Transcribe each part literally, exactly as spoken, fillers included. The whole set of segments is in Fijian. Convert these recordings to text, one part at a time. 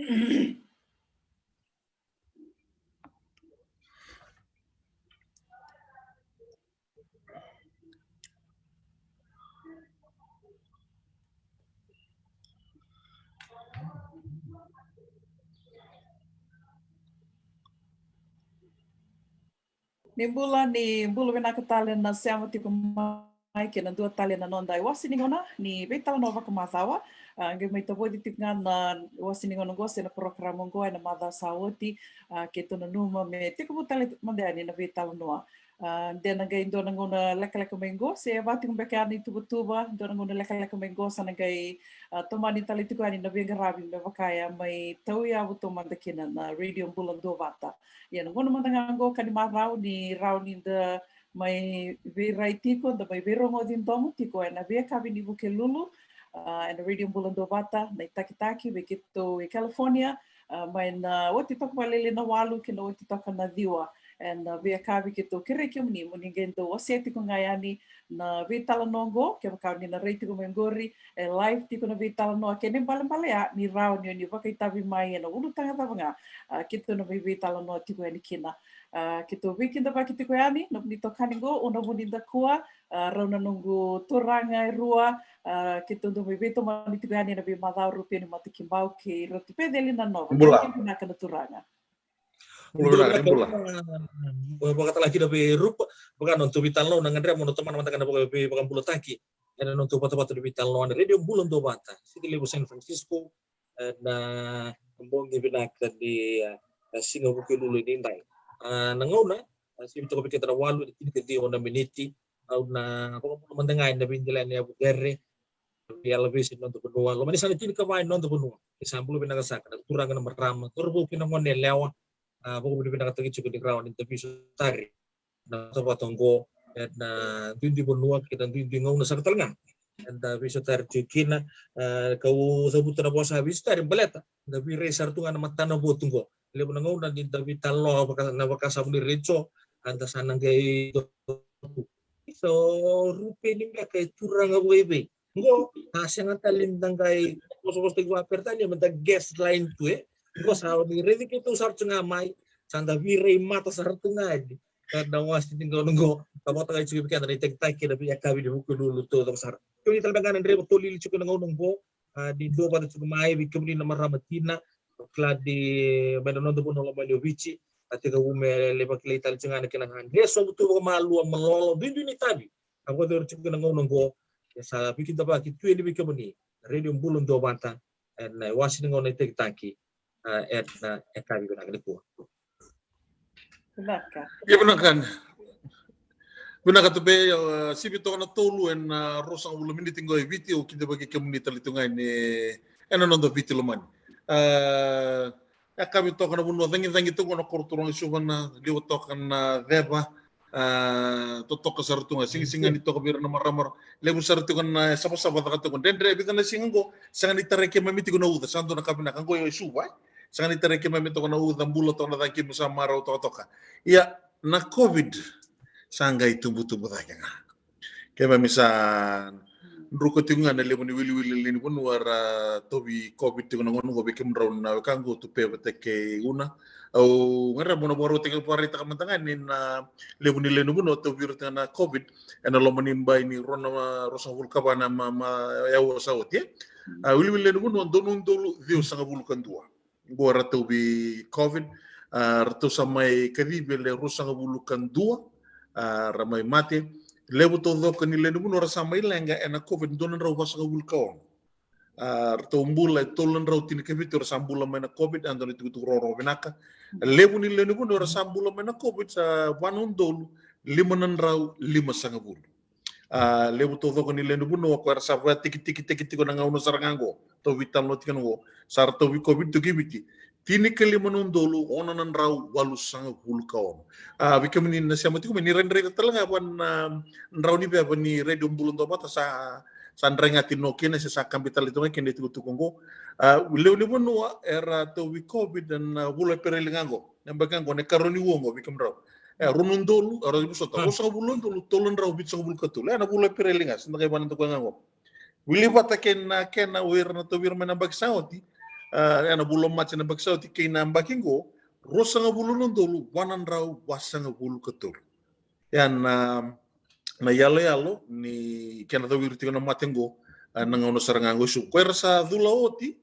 Ni bula, ni bula vinaka tale na sema tiko mai kei na dua tale na noda iwase ni gauna ni veitalanoa vakamacawa. A, qai mai tavoci tiko ga na iwase ni gauna oqo se na porokaramu oqo ena macawa sa oti. A, keitou nanuma me tekivu tale mada yani na veitalanoa. A, de na qai dua na gauna lekaleka mai oqo se e va tiko beka yani tuvatuva, dua na gauna lekaleka mai oqo sa na qai, a, tomani tale tiko yani na veiqaravi me vaka ya mai tauyavu taumada kina na Radio Bula Duavata. Ia na gauna mada ga oqo ka ni marau ni rawa ni da mai veirai tiko, da mai veirogoci domo tiko ena veiyakavi ni Vukelulu, a, ena Radio Bula Duavata, na itakitaki vei keitou i California, a, mai na oti toka vakalailai na walu ki na oti toka na ciwa. Ena veiyakavi keitou kerei kemuni mo ni qai dau wasea tiko ga yani na veitalanoa oqo, kevaka o ni na rai tiko mai oqori, e live tiko na veitalanoa, kena ibalebale ya ni rawa ni o ni vakaitavi mai ena ulutaga cava ga, a, keitou na mai veitalanoa tiko yani kina. A, keitou veikidavaki tiko yani, nomuni tokani oqo, o Navunidakua, a, rau na noqu turaga e rua, a, keitou dau mai veitomani tiko yani ena veimacawa, Rupeni Matakibau kei Ratu Peceli Nanova. Bula. Vinaka na turaga. Bula, bula, bula. Vakatala kina vei Rupa, vaka na nodatou veitalanoa, na gadreva mo na tomana mada ga na vaka-, veivakabulataki ena nodatou vatavata ni veitalanoa na Radio Bula Duavata, City Level San Francisco, ena bogi vinaka ni, a, siga Vukelulu edaidai. A, na gauna, a, sivi toka vei keda na walu, ena tinikaciwa na miniti, au na vakabula mada ga ena veidelana yavu cere, vei Alavesi ni noda vanua, loma ni yasana tinikava ni noda vanua. Ni sa bula vinaka saka na turaga, na marama, cauravou kei na gone yalewa. A, vakavinavinakataki tiko ni rawa ni da veisotari na vatavata oqo ena duidui vanua kei na duidui gauna saka tale ga. Eda veisotari tiko kina, a, kau cavuta na vosa veisotari baleta da veirai sara tu ga na matana votu oqo. Levu na gauna ni da veitalanoa vaka, na vakasama ni retio, a da sa na qai, so, Rupeni beka e turaga vakaivei? Qo, a, sega tale ni da qai vosavosataki vakaperitania me da guest line tu, e. Qo sa ni raici keitou sara tu ga mai, sa da veirai mata sara tu ga yani. Ena wase ni gauna qo, ka vakataka tiko vei keda na itakitaki ena veiyakavi ni Vukelulu taucoko sara. Kemuni tale ga na draiva tolili tiko ena gauna qo, a, ni duavata tiko mai, vei kemuni na marama tina, kila ni mai na noda vanua lomani o Viti, a, tekivu me lai vakilai tale tiko ga na kena gadreva sobu tu vakamalua, malolo, duidui na itavi. A vakayacori tiko na gauna oqo, e sa veikidavaki tu yani vei kemuni na Radio Bula Duavata, ena iwase ni gauna itakitaki, a, ena yakavi vinaka nikua. Vinaka. Ia vinaka. Vinaka tu vei, a, sivi toka na tolu ena, a, ruasagavulu miniti qo e Viti, au kidavaki kemuni tale tu ga yani ena noda Viti lomani. A, yakavi toka na vanua, cagicagi toka na koro turaga Suva, na liwa toka na ceva, a, totoka sara tu ga, sigasigani toka vei ira na marama, levu sara tu ga na savasava caka toka. Dredre, vica na siga qo, sega ni tarai keimami tiko na uca, sa dua na ka vinaka qo e Suva, e. Sega ni tarai keimami toka na uca, bula toka na cagi, keimami sa marau toka toka. Ia, na COVID, sa qai tubutubu cake ga. Keimami sa druka tiko ga na levu ni wiliwili lewe ni vanua era tauvi COVID tiko na gauna qo vei kemudrau na wekaqu Tupe vata kei Una. Au gadreva meu na vakarautaki, vakaraitaka mada ga ni na levu ni lewe ni vanua tauvi ira tiko ga na COVID ena loma ni bai ni rua na, ruasagavulu ka va na ma, ma, aua sa oti, e. A, wiliwili lewe ni vanua dua na udolu ciwasagavulu ka dua. Qo ratou vei COVID, a, ratou sa mai kacivi e le ruasagavulu ka dua, a, ra mai mate. Levu taucoko ni lewe ni vanua ra sa mai leqa ena COVID dua na drau vasagavulu ka ono. A, ratou bula e tolu na drau tinikavitu ra sa bula mai na COVID, a, dua na itukutuku rogorogo vinaka. Levu ni lewe ni vanua ra sa bula mai na COVID sa va na udolu lima na drau limasagavulu. A, levu taucoko ni lewe ni vanua ko era sa vakatikitiki tiko na gauna sara ga qo, tauvi talanoa tiko na qo, sa ra tauvi COVID tiko i Viti, tinikalima na udolu ono na drau walusagavulu ka ono. A, vei kemuni na sema tiko mai, ni rairai tale ga vua na drau ni veva ni Radio Bula Duavata sa, sa dregati no kina se sa kabi tale toka kina itukutuku qo. A, lewe ni vanua era tauvi COVID na vula Epereli ga qo, na yabaki ga qo, na ikarua ni ua qo vei kemudrau. E, rua na udolu, a, rua na udolu, vosagavulu na udolu, tolu na drau vitusagavulu ka tolu. E, na vula Epereli ga, sa da qai vana toka ga qo. Wili vata kei na kena o ira na tauvi ira mai na yabaki sa oti, a, ena vula o Maji na yabaki sa oti kei na yabaki qo, ruasagavulu na udolu, vanadrau vasagavulu ka tolu. Ia na, na iyaloyalo ni kena cawiri tiko na mate qo, a, na gauna sara ga qo e Suva. Ko ira sa cula oti,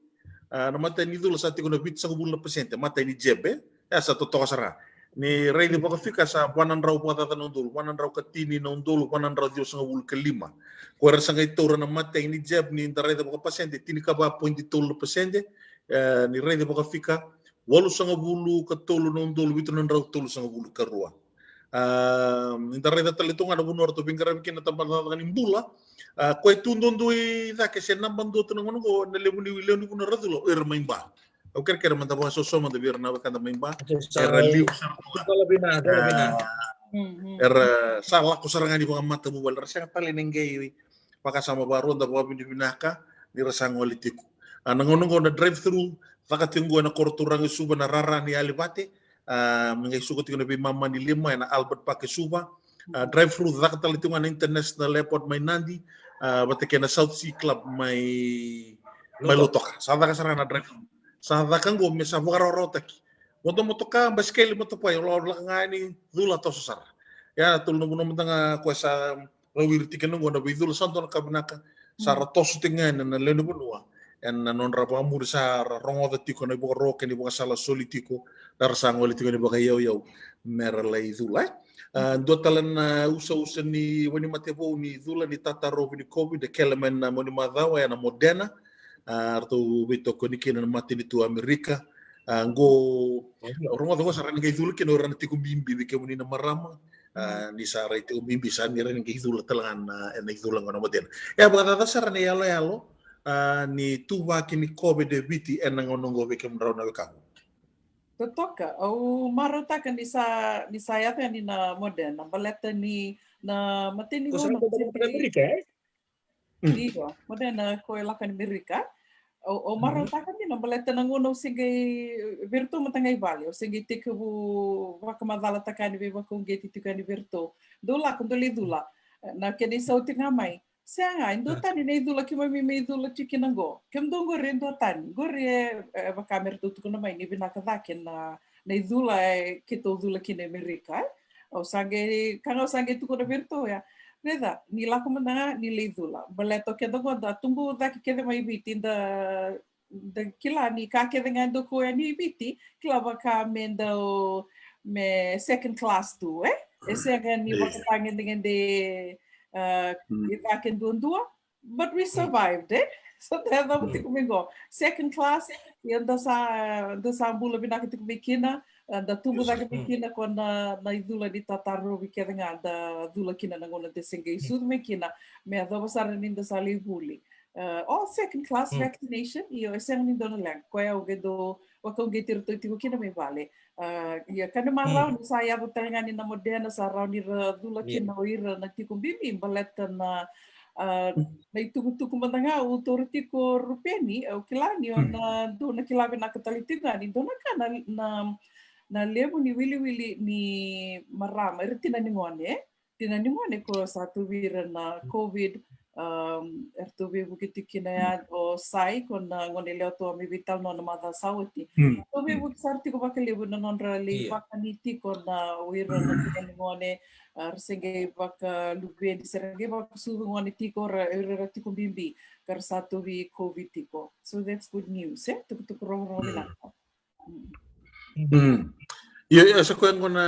a, na matai ni cula sa tiko na vitusagavulu na pasede, matai ni jab, e, sa totoka sara. Ni raici vakafika sa vanadrau vakacaca na udolu, vanadrau ka tini na udolu, vanadrau ciwasagavulu ka lima. Ko ira sa qai taura na matai ni jab ni da raica vakapasede, tinikava poidi tolu na pasede, e, ni raici vakafika, walusagavulu ka tolu na udolu, vitu na drau tolusagavulu ka rua. A, ni da raica tale tu ga na vanua ratou veiqaravi kina na tabacakacaka ni bula. A, koya tu duadua i cake se naba dua tu na gauna qo na levu ni, levu ni vanua ra cula, o ira mai Ba. Au kerekere mada vakasoso mada vei ira na wekada mai Ba. Era liu sara tu ga. Era sa lako sara ga ni vakamatavuvale, era sega tale ni qai vakasama vakarua, da vakavinavinaka ni ra sa gole tiko. A, na gauna qo na drive through caka tiko qo ena koro turaga e Suva, na rara ni Alivate. A, me qai suka tiko na veimama ni lima ena Albert Park e Suva. A, drive through caka tale tiko ga na International Airport mai Nadi, a, vata kei na South Sea Club mai, mai Lautoka. Sa caka sara ga na drive through. Sa caka qo me sa vakarawarawataki. Vodo motoka, basikeli, motopai, o lako ga ni cula toso sara. Ia, tolu na vanua mada ga koya sa rau iri tiko na qo na veicula sa dua na ka vinaka, sa ra toso tiko ga ena, na lewe ni vanua. Ena nodra vakamuri sa ra rogoca tiko na ivakaro kei na ivakasala soli tiko, ra sa gole tiko ena ivakayauyau me ra lai cula, e. A, dua tale na usausa ni wainimate vou ni cula ni tatarovi ni COVID, e kele mai na moni macawa, ena Moderna. A, ratou veitokoni kina na matanitu Amerika. A, qo, rogoca qo sa ra ni qai cula kina o ira na tiko bibi, vei kemuni na marama. A, ni sa rai tiko bibi, sa ni ra ni qai cula tale ga na, ena icula qo na Moderna. E a vakacaca sara na iyaloyalo, a, ni tuvaki ni COVID e Viti ena gauna qo vei kemudrau na wekaqu? Totoka, au marautaka ni sa, ni sa yaco yani na Moderna, baleta ni na mateni gauna Amerika, e? Io, Moderna ko e lako i Amerika. Au, au marautaka ni na baleta na gauna au se qai, vei iratou mada ga i vale, au se qai tekivu vakamacalataka yani, veivakauqeti tiko yani vei iratou. Dou lako, dou lai cula. Na kena isau tiko ga mai, sega, e dua tani na icula keimami mai cula tiko kina qo. Kemudou qori e dua tani. Qori e, e vaka me ratou tukuna mai ni vinaka cake na, na icula e keitou cula kina e Amerika, e. Au sa qai, ka ga au sa qai tukuna vei iratou ya, raica, ni lako mada ga ni lai cula. Baleta o keda qo da tubu cake kece mai Viti, da, da kila ni ka kece ga e dau kau yani i Viti, kila vaka me dau, me second class tu, e? E sega ni vakatagedegede, a, i cake duadua. But we survived, e? So da yacova tiko mai qo. Second class, ia da sa, da sa bula vinaka tiko mai kina, a, da tubu cake mai kina ko na, na icula ni tatarovi kece ga da cula kina na gauna da se qai sucu mai kina, me yacova sara ni da sa lai vuli. A, all second class vaccination, io, e sega ni dua na leqa. Koya au qai dau vakauqeti iratou tiko kina mai vale. A, ia, ka ni marau ni sa yaco tale ga ni na Moderna, sa rawa ni ra cula kina o ira na tiko bibi, baleta na, a, na itukutuku mada ga au taura tiko, Rupeni, au kila ni o na dou na kila vinaka tale tiko ga ni dua na ka na, na, na levu ni wiliwili ni marama, ira tina ni gone, tina ni gone ko sa tauvi ira na COVID, um, eratou veivuke tiko kina ya o Sai, ko na gone yalewa toka mai veitalanoa na macawa sa oti. Eratou veivuke sara tiko vakalevu na nodra lai vakani tiko na o ira na tina ni gone, a, ra se qai vakaluveni, se ra qai vakasucu gone tiko, ra, ira era tiko bibi, ka ra sa tauvi COVID tiko. So that's good news, e? Tukutuku rogorogo vinaka. Mm. Io, io, sa koya qo na,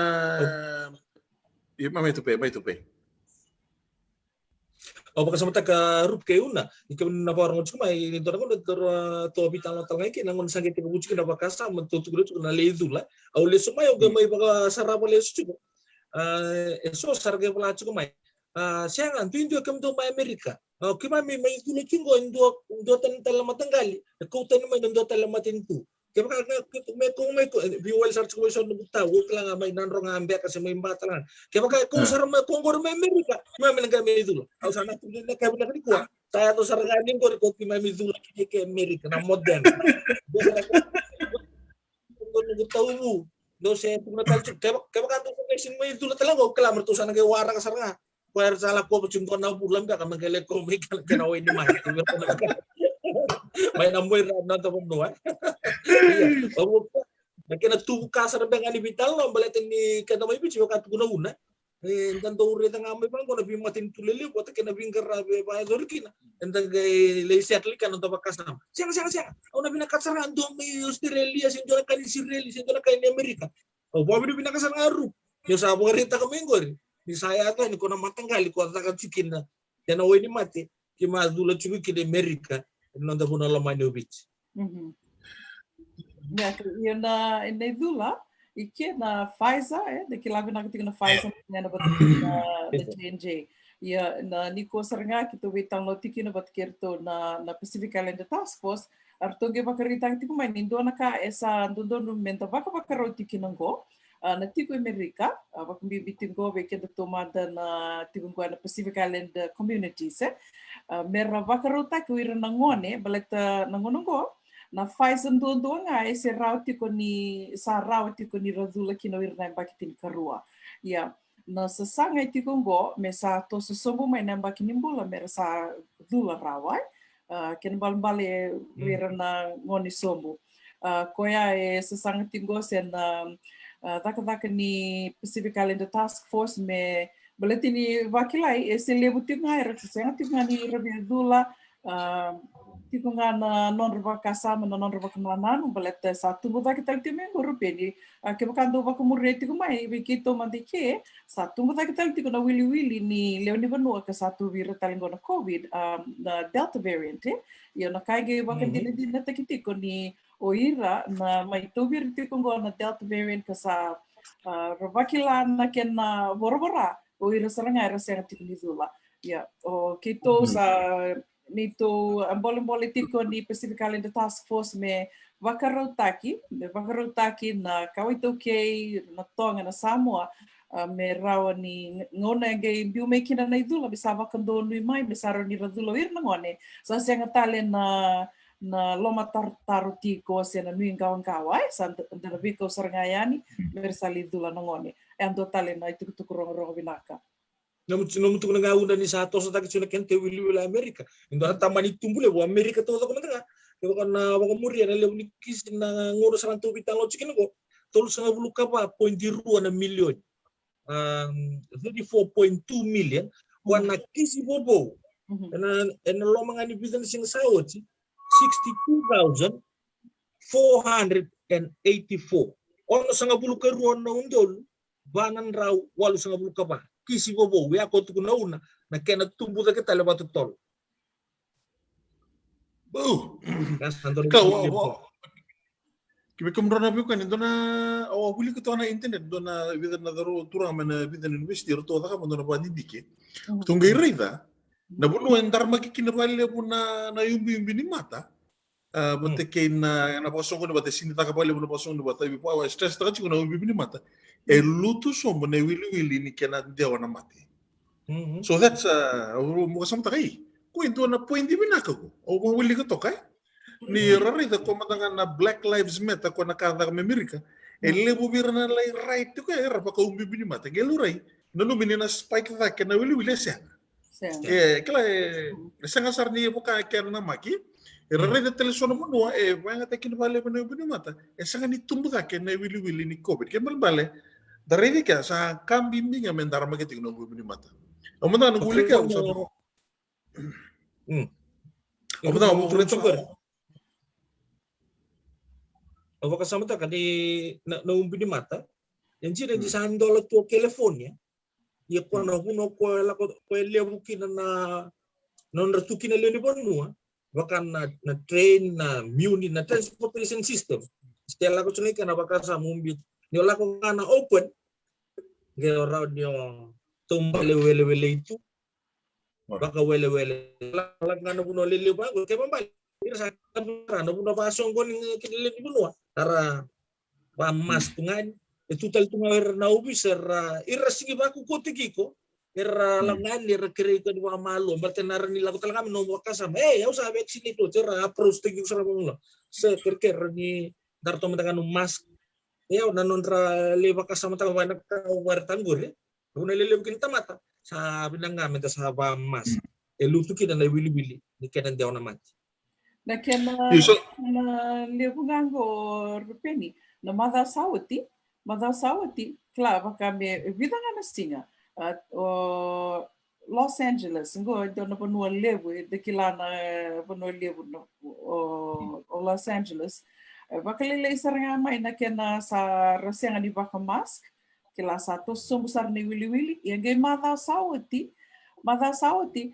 io, mai, mai Tupe, mai Tupe. Au vakasamataka Rup kei Una, ni kemuni na vakarogo tiko mai, ni dua na gauna daru a, tou veitalanoa tale ga kina, na gauna sa qai tekivu tiko na vakasama, tou tukuna tiko na lai cula. Au lesu mai, au qai mai vakasarava lesu tiko. A, e so sa ra qai vola tiko mai. A, sega, duidui kemudou mai Amerika. A, keimami mai cula tiko qo, e dua, dua tani tale na mataqali. E kau tani mai na dua tale na matanitu. Kevaka ga, ke, me kau mai ko, e, veiwali sara tiko mai so na noqu tau, au kila ga mai Nadroga beka se mai Ba tale ga. Kevaka e kau sara mai ko qori mai Amerika, keimami na qai mai cula. Au sa na tukuna na ka vinaka nikua. Sa yaco sara ga ni qori ko keimami cula kina ke Amerika, na Moderna. Dua sara ga noqu tau vu. Dou se tukuna tale tiko. Keva, kevaka dou sa qai sega ni mai cula tale ga, au kila me ratou sa na qai waraka sara ga. Koya era sa lako vata tiko qo na vula beka me qai lako mai kena, kena wainimate. Mai na moi ra na ta vanua. Ia, o, na kena tubu ka sara beka ni veitalanoa baleta ni keda mai Viti vaka tukuna una. E, da dau raica ga mai vaqo na veimatanitu lelevu vata kei na veiqaravi e vakayacori kina. Eda qai lai settle ka na noda vakasama. Sega, sega, sega. Au na vinakata sara ga dua mai Australia, se dua na ka ni Isireli, se dua na ka ni Amerika. Au vakavinavinaka sara ga Ruku. Niu sa vakaraitaka mai qori. Ni sa yaco yani ko na mataqali ko a caka tiko kina. Kena wai ni mate. Keimami a cula tiko kina Amerika. Ena noda vanua lomani o Viti. Mhm. Ia, io na, na icula, i ke na Pfizer, e, da kila vinaka tiko na Pfizer, na vata tiko na, na J and J. Ia, na, nikua sara ga keitou veitalanoa tiko kina vata kei iratou na, na Pacific Islander Task Force, a ratou qai vakaraitaka tiko mai ni dua na ka e sa dodonu me da vakavakarau tiko kina qo, a, na tiko i Amerika, a, vakabibi tiko qo vei kedatou mada na tiko qo ena Pacific Island, a, communities, e. A, me ra vakarautaki o ira na gone, baleta na gauna qo, na Pfizer duadua ga e se rawa tiko ni, sa rawa tiko ni ra cula kina o ira na yabaki tinikarua. Ia, na sasaga e tiko qo, me sa toso sobu mai na yabaki ni bula, me ra sa cula rawa, e. A, kena balebale vei ira na gone sobu. A, koya e sasaga tiko qo se na, a, cakacaka ni Pacific Islander Task Force me baleta ni vakilai, e se levu tiko ga, era se sega tiko ga ni ra via cula, a, tiko ga na nodra vakasama, na nodra vakanananu, baleta sa tubu cake tale tiko mai qo Rupeni, a, kevaka dou vakamuria tiko mai, vei keitou mada i ke, sa tubu cake tale tiko na wiliwili ni lewe ni vanua ka sa tauvi ira tale qo na COVID, a, na Delta variant, e. Ia na ka e qai vakadinadinataki tiko ni o ira na mai tauvi ira tiko qo na Delta variant ka sa, a, ra vakila na kena voravora, o ira sara ga era sega tiko ni cula. Ia, o keitou sa neitou a bolebole tiko ni Pacific Islander Task Force me vakarautaki, me vakarautaki na kawa iTaukei, na Toga, na Samoa, a, me rawa ni gauna e qai biu mai kina na icula, me sa vakadonui mai, me sa rawa ni ra cula o ira na gone, sa sega tale na, na lomatarotaro tiko se na nuiqawaqawa, e, sa da, da na veikau sara ga yani, me ra sa lai cula na gone. E a dua tale na itukutuku rogorogo vinaka. Nomu, nomu tukuna ga una ni sa tosotaki tiko na kena teu wiliwili Amerika. E dua na tamani tubu levu Amerika taucoko mada ga. Kevaka na vakamuria na levu ni kisi na gauna sara na tau veitalanoa tiko kina qo. Tolusagavulu ka va point rua na milioni. Um, thirty-four point two million. Ko na kisi vovou. Ena, ena loma ga ni vica na siga sa oti. Sixty-two thousand four hundred and eighty-four. Onosagavulu ka rua na udolu va na drau walusagavulu ka va. Kisi vovou, ia ko tukuna una na kena tubu cake tale vakatotolo. Bau. Ka sa dua na ka, wa, wa. Ki vei kemudrau na veiwekani, dua na, au a wilika toka na internet, dua na vica na cauravou turaga mai na vica na university, ratou a cakava dua na vakadidike. Ratou qai raica na vanua e daramaki kina vakalevu na, na iubiubi ni mata. A, vata kei na, na vakasoqoni vata, e sega ni caka vakalevu na vakasoqoni vata, e vaka, e stress taka tiko na iubiubi ni mata. E lutu sobu na iwiliwili ni kena dewa na mate. So that's, a, au vakasamataka, e, ko e dua na point vinaka ko au vakawilika toka, e. Ni ra raica ko mada ga na Black Lives Matter, ko na ka caka mai Amerika. E levu vei ira na lai rai tiko, e, era vakaiubiubi ni mata. Qai laurai, nanumi ni na spike cake na iwiliwili, e sega. Sega. E, kila, e, e sega sara ni vaka e kena namaki. E ra raica tale so na vanua e vakayagataki kina vakalevu na iubiubi ni mata. E sega ni tubu cake na iwiliwili ni COVID. Kena ibalebale, da raica ke sa ka bibi ga me daramaki tiko na iubiubi ni mata. Au mada ga na vuli ke au sa. Au mada ga au vuli ke. Au vakasamataka ni na, na iubiubi ni mata. E dina ni sa dola tu o California. Ia ko na vanua ko e lako, ko e levu kina na, na nodra tu kina lewe ni vanua, vaka na, na train, na muni, na transportation system. Se lako tiko ga i ke na vakasama ubi. Ni o lako ga na open, qai o rawa ni o taubale welewele i tu. Vakawelewele. Lako ga na vanua lelevu vaqo, kena ibalebale ira sa na vanua vakasoqoni kina lewe ni vanua. Era vakamask tu ga yani. E tu tale tu ga o ira na ovisa, era, ira sigi vakukutaki iko. Era lako ga yani, era kerei iko ni vakamalua. Baleta na ra ni lako tale ga mai na nomu vakasama. Ei, au sa vaccinate oti, era approach taki iko sara vakamalua. Se kerekere ni dara toka mada ga na mask. Ia, na nodra lai vakasamataka vaka na ka au vakaraitaka qori. Vanua lelevu kina tamata. Sa vinaka ga me da sa vakamask. E lutu kina na iwiliwili ni kena dewa na mate. Na kena, na levu ga qo, Rupeni, na macawa sa oti, macawa sa oti, kila vaka me vica ga na siga. O Los Angeles qo e dua na vanua levu, e da kila na vanua levu o Los Angeles. E vakalailai sara ga mai na kena sa ra sega ni vakamask. Kila sa toso sobu sara na iwiliwili, ia qai macawa sa oti, macawa sa oti,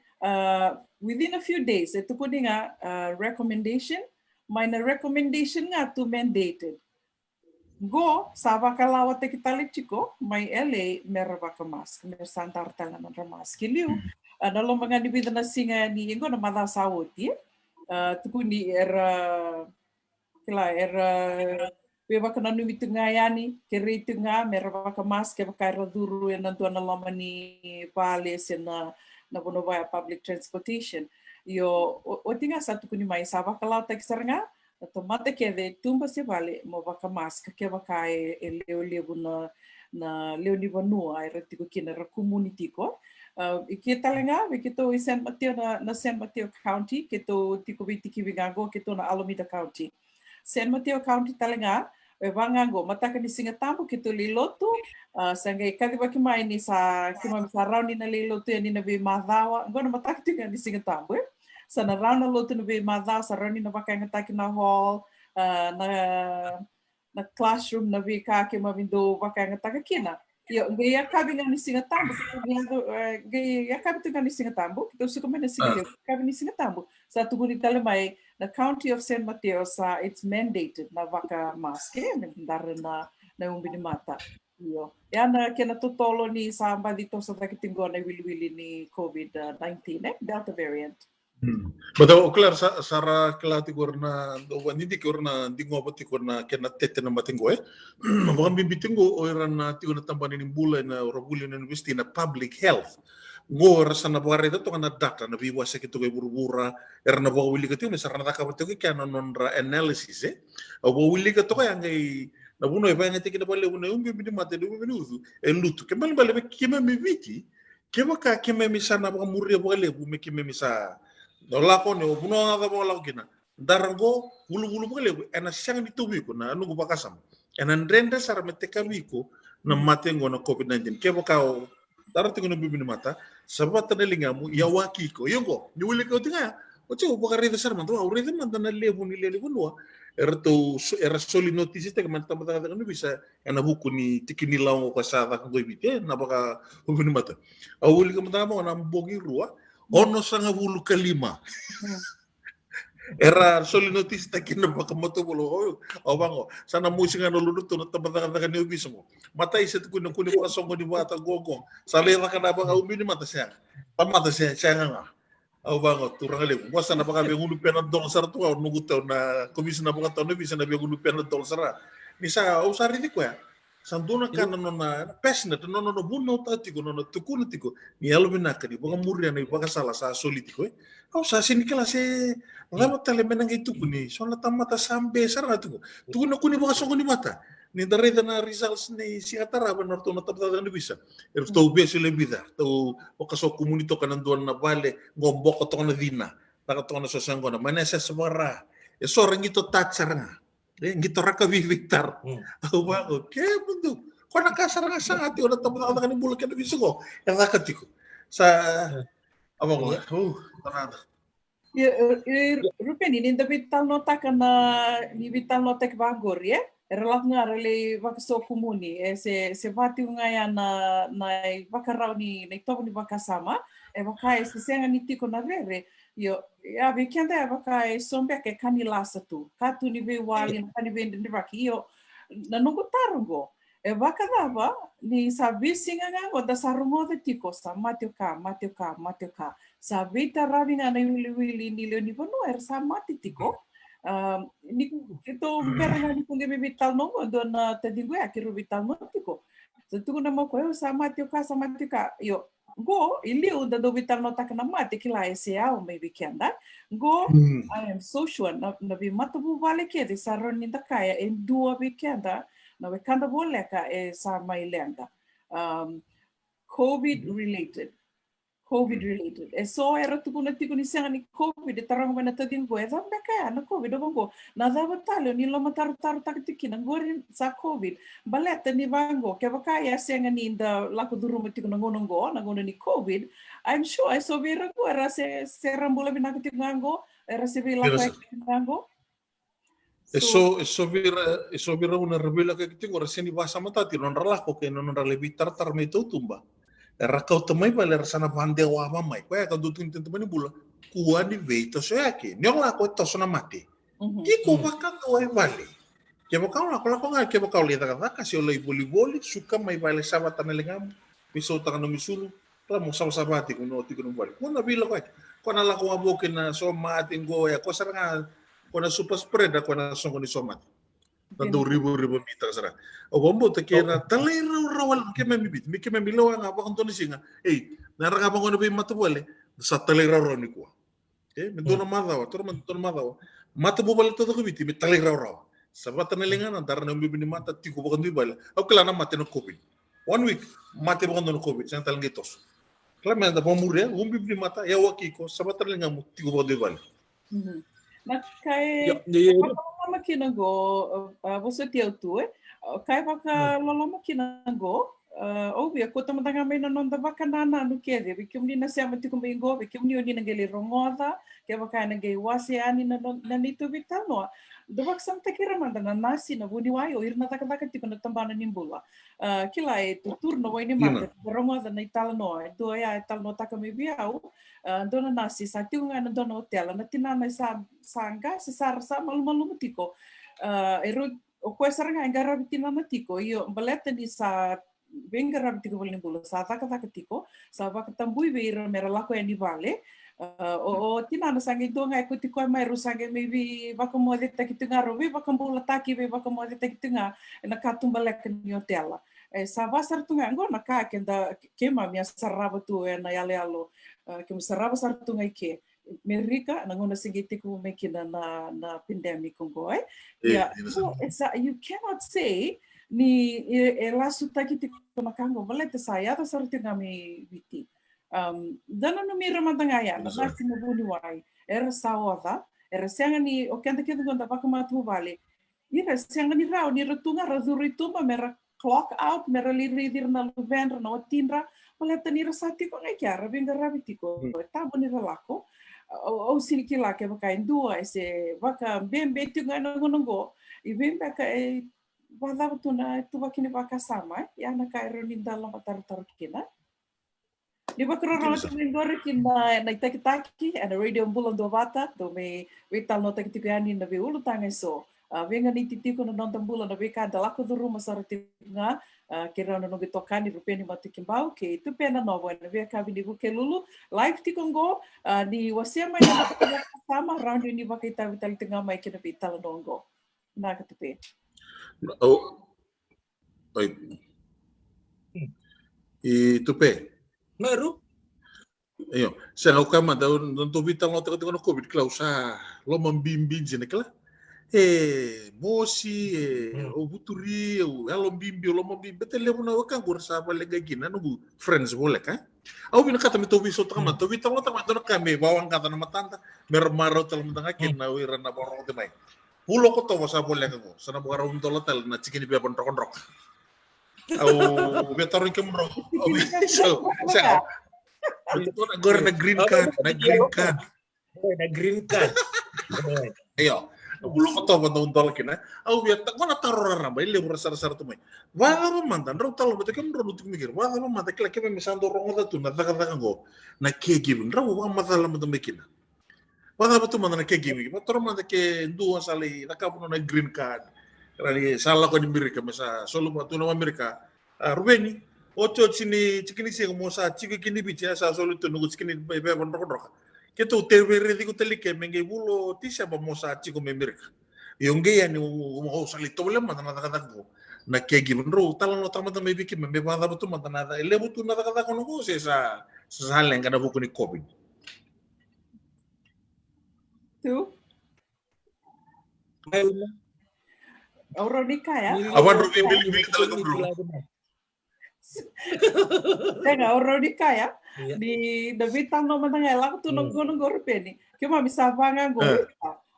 within a few days e tukuni ga recommendation, mai na recommendation ga tu mandated. Qo sa vakalawataki tale tiko mai L A me ra vakamask, me ra sa dara tale na nodra mask e liu. Na loma ga ni vica na siga yani, qo na macawa sa oti, tukuni era kila era veivakananumi tu ga yani, kerei tu ga me ra vakamask kevaka era curu ena dua na loma ni vale se na vanua vaya public transportation. Io, oti ga sa tukuni mai sa vakalawataki sara ga na tamata kece, tuba se vale, mo vakamask kevaka e lewe levu na na lewe ni vanua era tiko kina, era kumuni tiko. I ke tale ga vei keitou i San Mateo, na San Mateo County, keitou tiko veitikivi ga qo, keitou na Alameda County. San Mateo County tale ga, e vaka ga qo, mataka ni Siga Tabu keitou lai lotu. Sa qai kacivaki mai ni sa keimami sa rawa ni na lai lotu yani na veimacawa. Qo na mataka tiko ga ni Siga Tabu, e sa na rawa na lotu na veimacawa, sa rawa ni na vakayagataki na hall, na na classroom, na veika keimami dau vakayagataka kina. Io, qai yakavi ga ni Siga Tabu, qai yakavi tu ga ni Siga Tabu, keitou suka mai na siga levu, yakavi ni Siga Tabu sa tukuni tale mai na County of San Mateo sa it's mandated na vakamask, e me dara na ubi ni mata. Io, ia na kena totolo ni sa baci toso cake tiko na iwiliwili ni COVID nineteen, e Delta variant. But o kila sa, sa ra kila tiko ira na, o vakadidike ira na digova tiko na kena tete na mate qo, e vakabibi tiko o ira na tiko na tabana ni bula, ena ra vuli na university, na public health. Qo era sa na vakaraica toka na data, na veivakaseki toka e vuravura, era na vakawilika tiko ni sa ra na cakava tiko kea na nodra analysis, e au vakawilika toka ya qai na vanua e vakayagataki kina vakalevu na ubiubi ni mate, na ubiubi ni ucu, e lutu. Ke balebale vei keimami Viti, kevaka keimami sa na vakamuria vakalevu me keimami sa na lako ni o vanua ga cava o lako kina, dara qo, vuluvulu vakalevu, ena sega ni tauvi iko, na noqu vakasama. Ena dredre sara me tekavi iko na mate qo na COVID nineteen. Kevaka o dara tiko na ubiubi ni mata, sa vata na ligamu, ia waki iko. Ia qo ni wilika oti ga, oti au vakaraica sara mada, au raica mada na levu ni lewe ni vanua eratou era soli notisitaki mai na tabacakacaka ni ovisa ena vuku ni tiki ni lawa qo ka sa caka qo i Viti, e na vakaubi ni mata. Au wilika mada ga na bogi rua, onosagavulu ka lima era soli notisitaki na vakamatavuvale. Au vaqo, sa na mosi ga na ludratou na tabacakacaka ni ovisa qo. Matai sa tukuni na kune vakasoqoni vata qo qo, sa lai caka na vakaubi ni mata, sega. Tamata se sega ga. Au vaqo, turaga levu, qo sa na vaka vei gunu Panadol sara tu ga, au noqu tau na komisi na vakatau na ovisa na vei gunu Panadol sara. Ni sa au sa raici koya, sa dua na ka na nona passionate, na nona vunautaka tiko, na nona tukuna tiko ni yalovinaka ni vakamuria na ivakasala sa soli tiko, e au sa sega ni kila se cava tale me na qai tukuni. So na tamata sa be sara ga tiko, tukuna na kune vakasoqoni vata. Ni da raica na results ni siga tarava na ratou na tabacakacaka ni ovisa, eratou vesu levu, ratou vakasokumuni toka na dua na vale qo, boko toka na cina, caka toka na so sa qo na mai na sesa vara. E so ra qito tati sara ga, e qito rakavi veitaro. Au vaqo, ke mudu, ko na ka sara ga sa ga tiko na tabacakacaka ni bula kei na ovisa qo e caka tiko. Sa au vaqo, u, Ia, e, e, Rupeni, ni da veitalanoataka na, ni veitalanoataki vaqori, e era lako ga ra lai vakasokumuni, e se, se va tiko ga ya na, na ivakarau ni, na itovo ni vakasama, e vaka e se sega ni tiko na rere. Io, ia vei keda e vaka e so beka e ka ni lasa tu, ka tu ni veiwali, na ka ni veidredrevaki. Io, na noqu taro qo, e vakacava ni sa veisiga ga qo da sa rogoca tiko sa mate o ka, mate o ka, mate o ka. Sa veitaravi ga na iwiliwili ni lewe ni vanua era sa mate tiko. Ni keitou bera ga ni keitou qai veitalanoa qo, dua na taciqu ya keirau veitalanoa tiko, sa tukuna mai o koya, sa mate o ka, sa mate o ka. Io, qo i liu da dau veitalanoataka na mate, kila e se yawa mai vei keda. Qo I am so sure na, na veimatavuvale kece sa rawa ni da kaya e dua vei keda na wekada voleka e sa mai leqa. COVID related. COVID related. E so era tukuna tiko ni sega ni COVID, e taroga mai na taciqu, e cava beka ya na COVID, o vaqo. Na cava tale o ni lomatarotarotaka tiko kina, qori sa COVID. Baleta ni vaqo, kevaka ya sega ni da lako curuma tiko na gauna qo, na gauna ni COVID, I'm sure e so vei ira qo era se, se ra bula vinaka tiko ga qo, era se veilako tiko ga qo. E so, e so vei ira, e so vei ira na veilakoyaki tiko, ra sega ni vakasamataka tiko na nodra lako kei na nodra lai veitaratara mai tautuba. Era kauta mai vale, era sa na vakadewava mai. Koya ka dau tukuni tiko na tabana ni bula, kua ni veitosoyaki. Ni o lako e toso na mate. Tiko vakadua e vale. Kevaka o lako, lako ga, kevaka o lai cakacaka se o lai volivoli, suka mai vale, savata na ligamu, veisautaka na nomu isulu, ra mo savasava tiko na, tiko na vale. Ko na veilakoyaki. Ko na lako wavoki na so mate qo, e ko sara ga, ko na super spreader, ko na soqo ni so mate. Na dau rivorivomitaka sara. Au vakabauta ke na talairawarawa, keimami Viti, me keimami lewa ga vakadua na siga. Ei, na ra ga vaqo na veimatavuvale, sa talairawarawa nikua. E, me dua na macawa, toro ma dua na macawa. Matavuvale taucoko Viti, me talairawarawa. Savata na ligana, dara na ubiubi ni mata, tiko vakadua i vale. Au kila na mate na COVID. One week, mate vakadua na COVID, sega tale qai toso. Kila me da vakamuria, ubiubi ni mata, yawaki iko, savata na ligamu, tiko vakadua i vale. Na ka e vakaloloma kina qo, a, vosoti au tu, e. Ka e vakaloloma kina qo, a, au via kauta mada ga mai na noda vakanananu kece, vei kemuni na sema tiko mai qo, vei kemuni o ni na qai lai rogoca, kevaka ena qai wase yani na, na, na neitou veitalanoa. Da vakasamataki ira mada na nasi, na vuniwai, o ira na cakacaka tiko na tabana ni bula. A, kila e tuturu na wai ni mate, da rogoca na italanoa, e dua ya e talanoataka mai vei au, a, dua na nasi, sa tiko ga ena dua na otela, na tinana e sa, sa qase sara, sa malumalumu tiko. A, e rau, o koya sara ga e qaravi tinana tiko, io, baleta ni sa veiqaravi tiko valenibula, sa cakacaka tiko, sa vakatabui vei ira me ra lako yani vale. A, o, o tinana sa qai dua ga e kauti koya mai, rau sa qai mai veivakamocetaki tu ga, rau veivakabulataki, veivakamocetaki tu ga ena katubaleka ni otela. E sa va sara tu ga qo na ka keda, keimami a sarava tu ena yaloyalo, a, keimami sarava sara tu ga i ke. Merika, na gauna se qai tekivu mai kina na, na pandemic oqo, e? Ia, e sa, you cannot say ni e, e lasutaki tiko na ka oqo, baleta sa yaco sara tiko ga mai Viti. Um, da nanumi ira mada ga ya, na nasi, na vuniwai. Era sa oca, era sega ni, o keda kece qo da vakamatavuvale. Ira sega ni rawa ni ra tu ga ra curu i tuba me ra clock out, me ra lai raici ira na luvedra, na watidra, baleta ni ra sa tiko ga i kea, ra veiqaravi tiko. E tabu ni ra lako. Au, au sega ni kila kevaka e dua e se vakabebe tiko ga ena gauna oqo. I vei beka e vakacava tu na ituvaki ni vakasama, e? Ia na ka e rawa ni da lomatarotarotaka kina. Ni vakarorogo tiko qori ki na, na itakitaki ena Radio Bula Duavata, dou mai veitalanoataki tiko yani na veiulutaga eso. A, veiganiti tiko na noda bula, na veika eda lako curuma sara tiko ga, a, kei rau na noqu itokani Rupeni Matukibau kei Tupe Nanovo ena veiyakavi ni Vukelulu. Live tiko oqo, a, ni wasea mai na noda vakasama, rawa ni vakaitavi tale tiko ga mai kei na veitalanoa oqo. Vinaka Tupe. Oi. I Tupe. Maru. Io, sega, au kaya mada, au na dau veitalanoataka tiko na COVID, kila, au sa loma bibi dina, kila. E mosi, e, au vuturi, au yalo bibi, au loma bibi, baleta levu na wekaqu era sa vale qai kina, na noqu friends voleka, e. Au vinakata me tou veisautaka mada, tou veitalanoataka mada, dua na ka me vawaqaca na matada, me ra marau tale mada ga kina o ira na vakarogoci mai. Vula o Okotova sa voleka qo, sa na vakarau dola tale na tikini veva drokadroka. Au via tarogi kemudrau. Au via, so, sa, qori na green card, na green card. Na green card. Io, vula o Okotova dau dola kina. Au via, qo na taro raraba, e levu ra sarasara tu mai. Vakacava mada, drau talanoataka kemudrau na tiko mai kina. Vakacava mada, kila, keimami sa dau rogoca tu na cakacaka qo, na caregiving, drau vakamacala mada mai kina. Vakacava tu mada na caregiving, vakataro mada ke dua sa lai cakava nona green card. Ra ni sa lako ni Merika, me sa soli vua tu na Amerika. A, Ruveni, otioti ni tiki ni siga mo sa tiko kina i Viti, a sa soli tu noqu tiki ni veva drokadroka. Keitou teivei raici iko tale ke me qai vula o Tiseba mo sa tiko mai Merika. Io qai yani, au sa lai tovolea mada na cakacaka qo. Na caregiving, drau talanoataka mada mai vei keimami, me vakacava tu mada na, e levu tu na cakacaka qo se sa, sa leqa ena vuku ni COVID. Tu? Au rawa ni kaya. A, vadrau veibilibili tale kemudrau. Sega, au rawa ni kaya. Ni da veitalanoa mada ga e lako tu na gauna qo, Rupeni. Keimami sa vaga qo,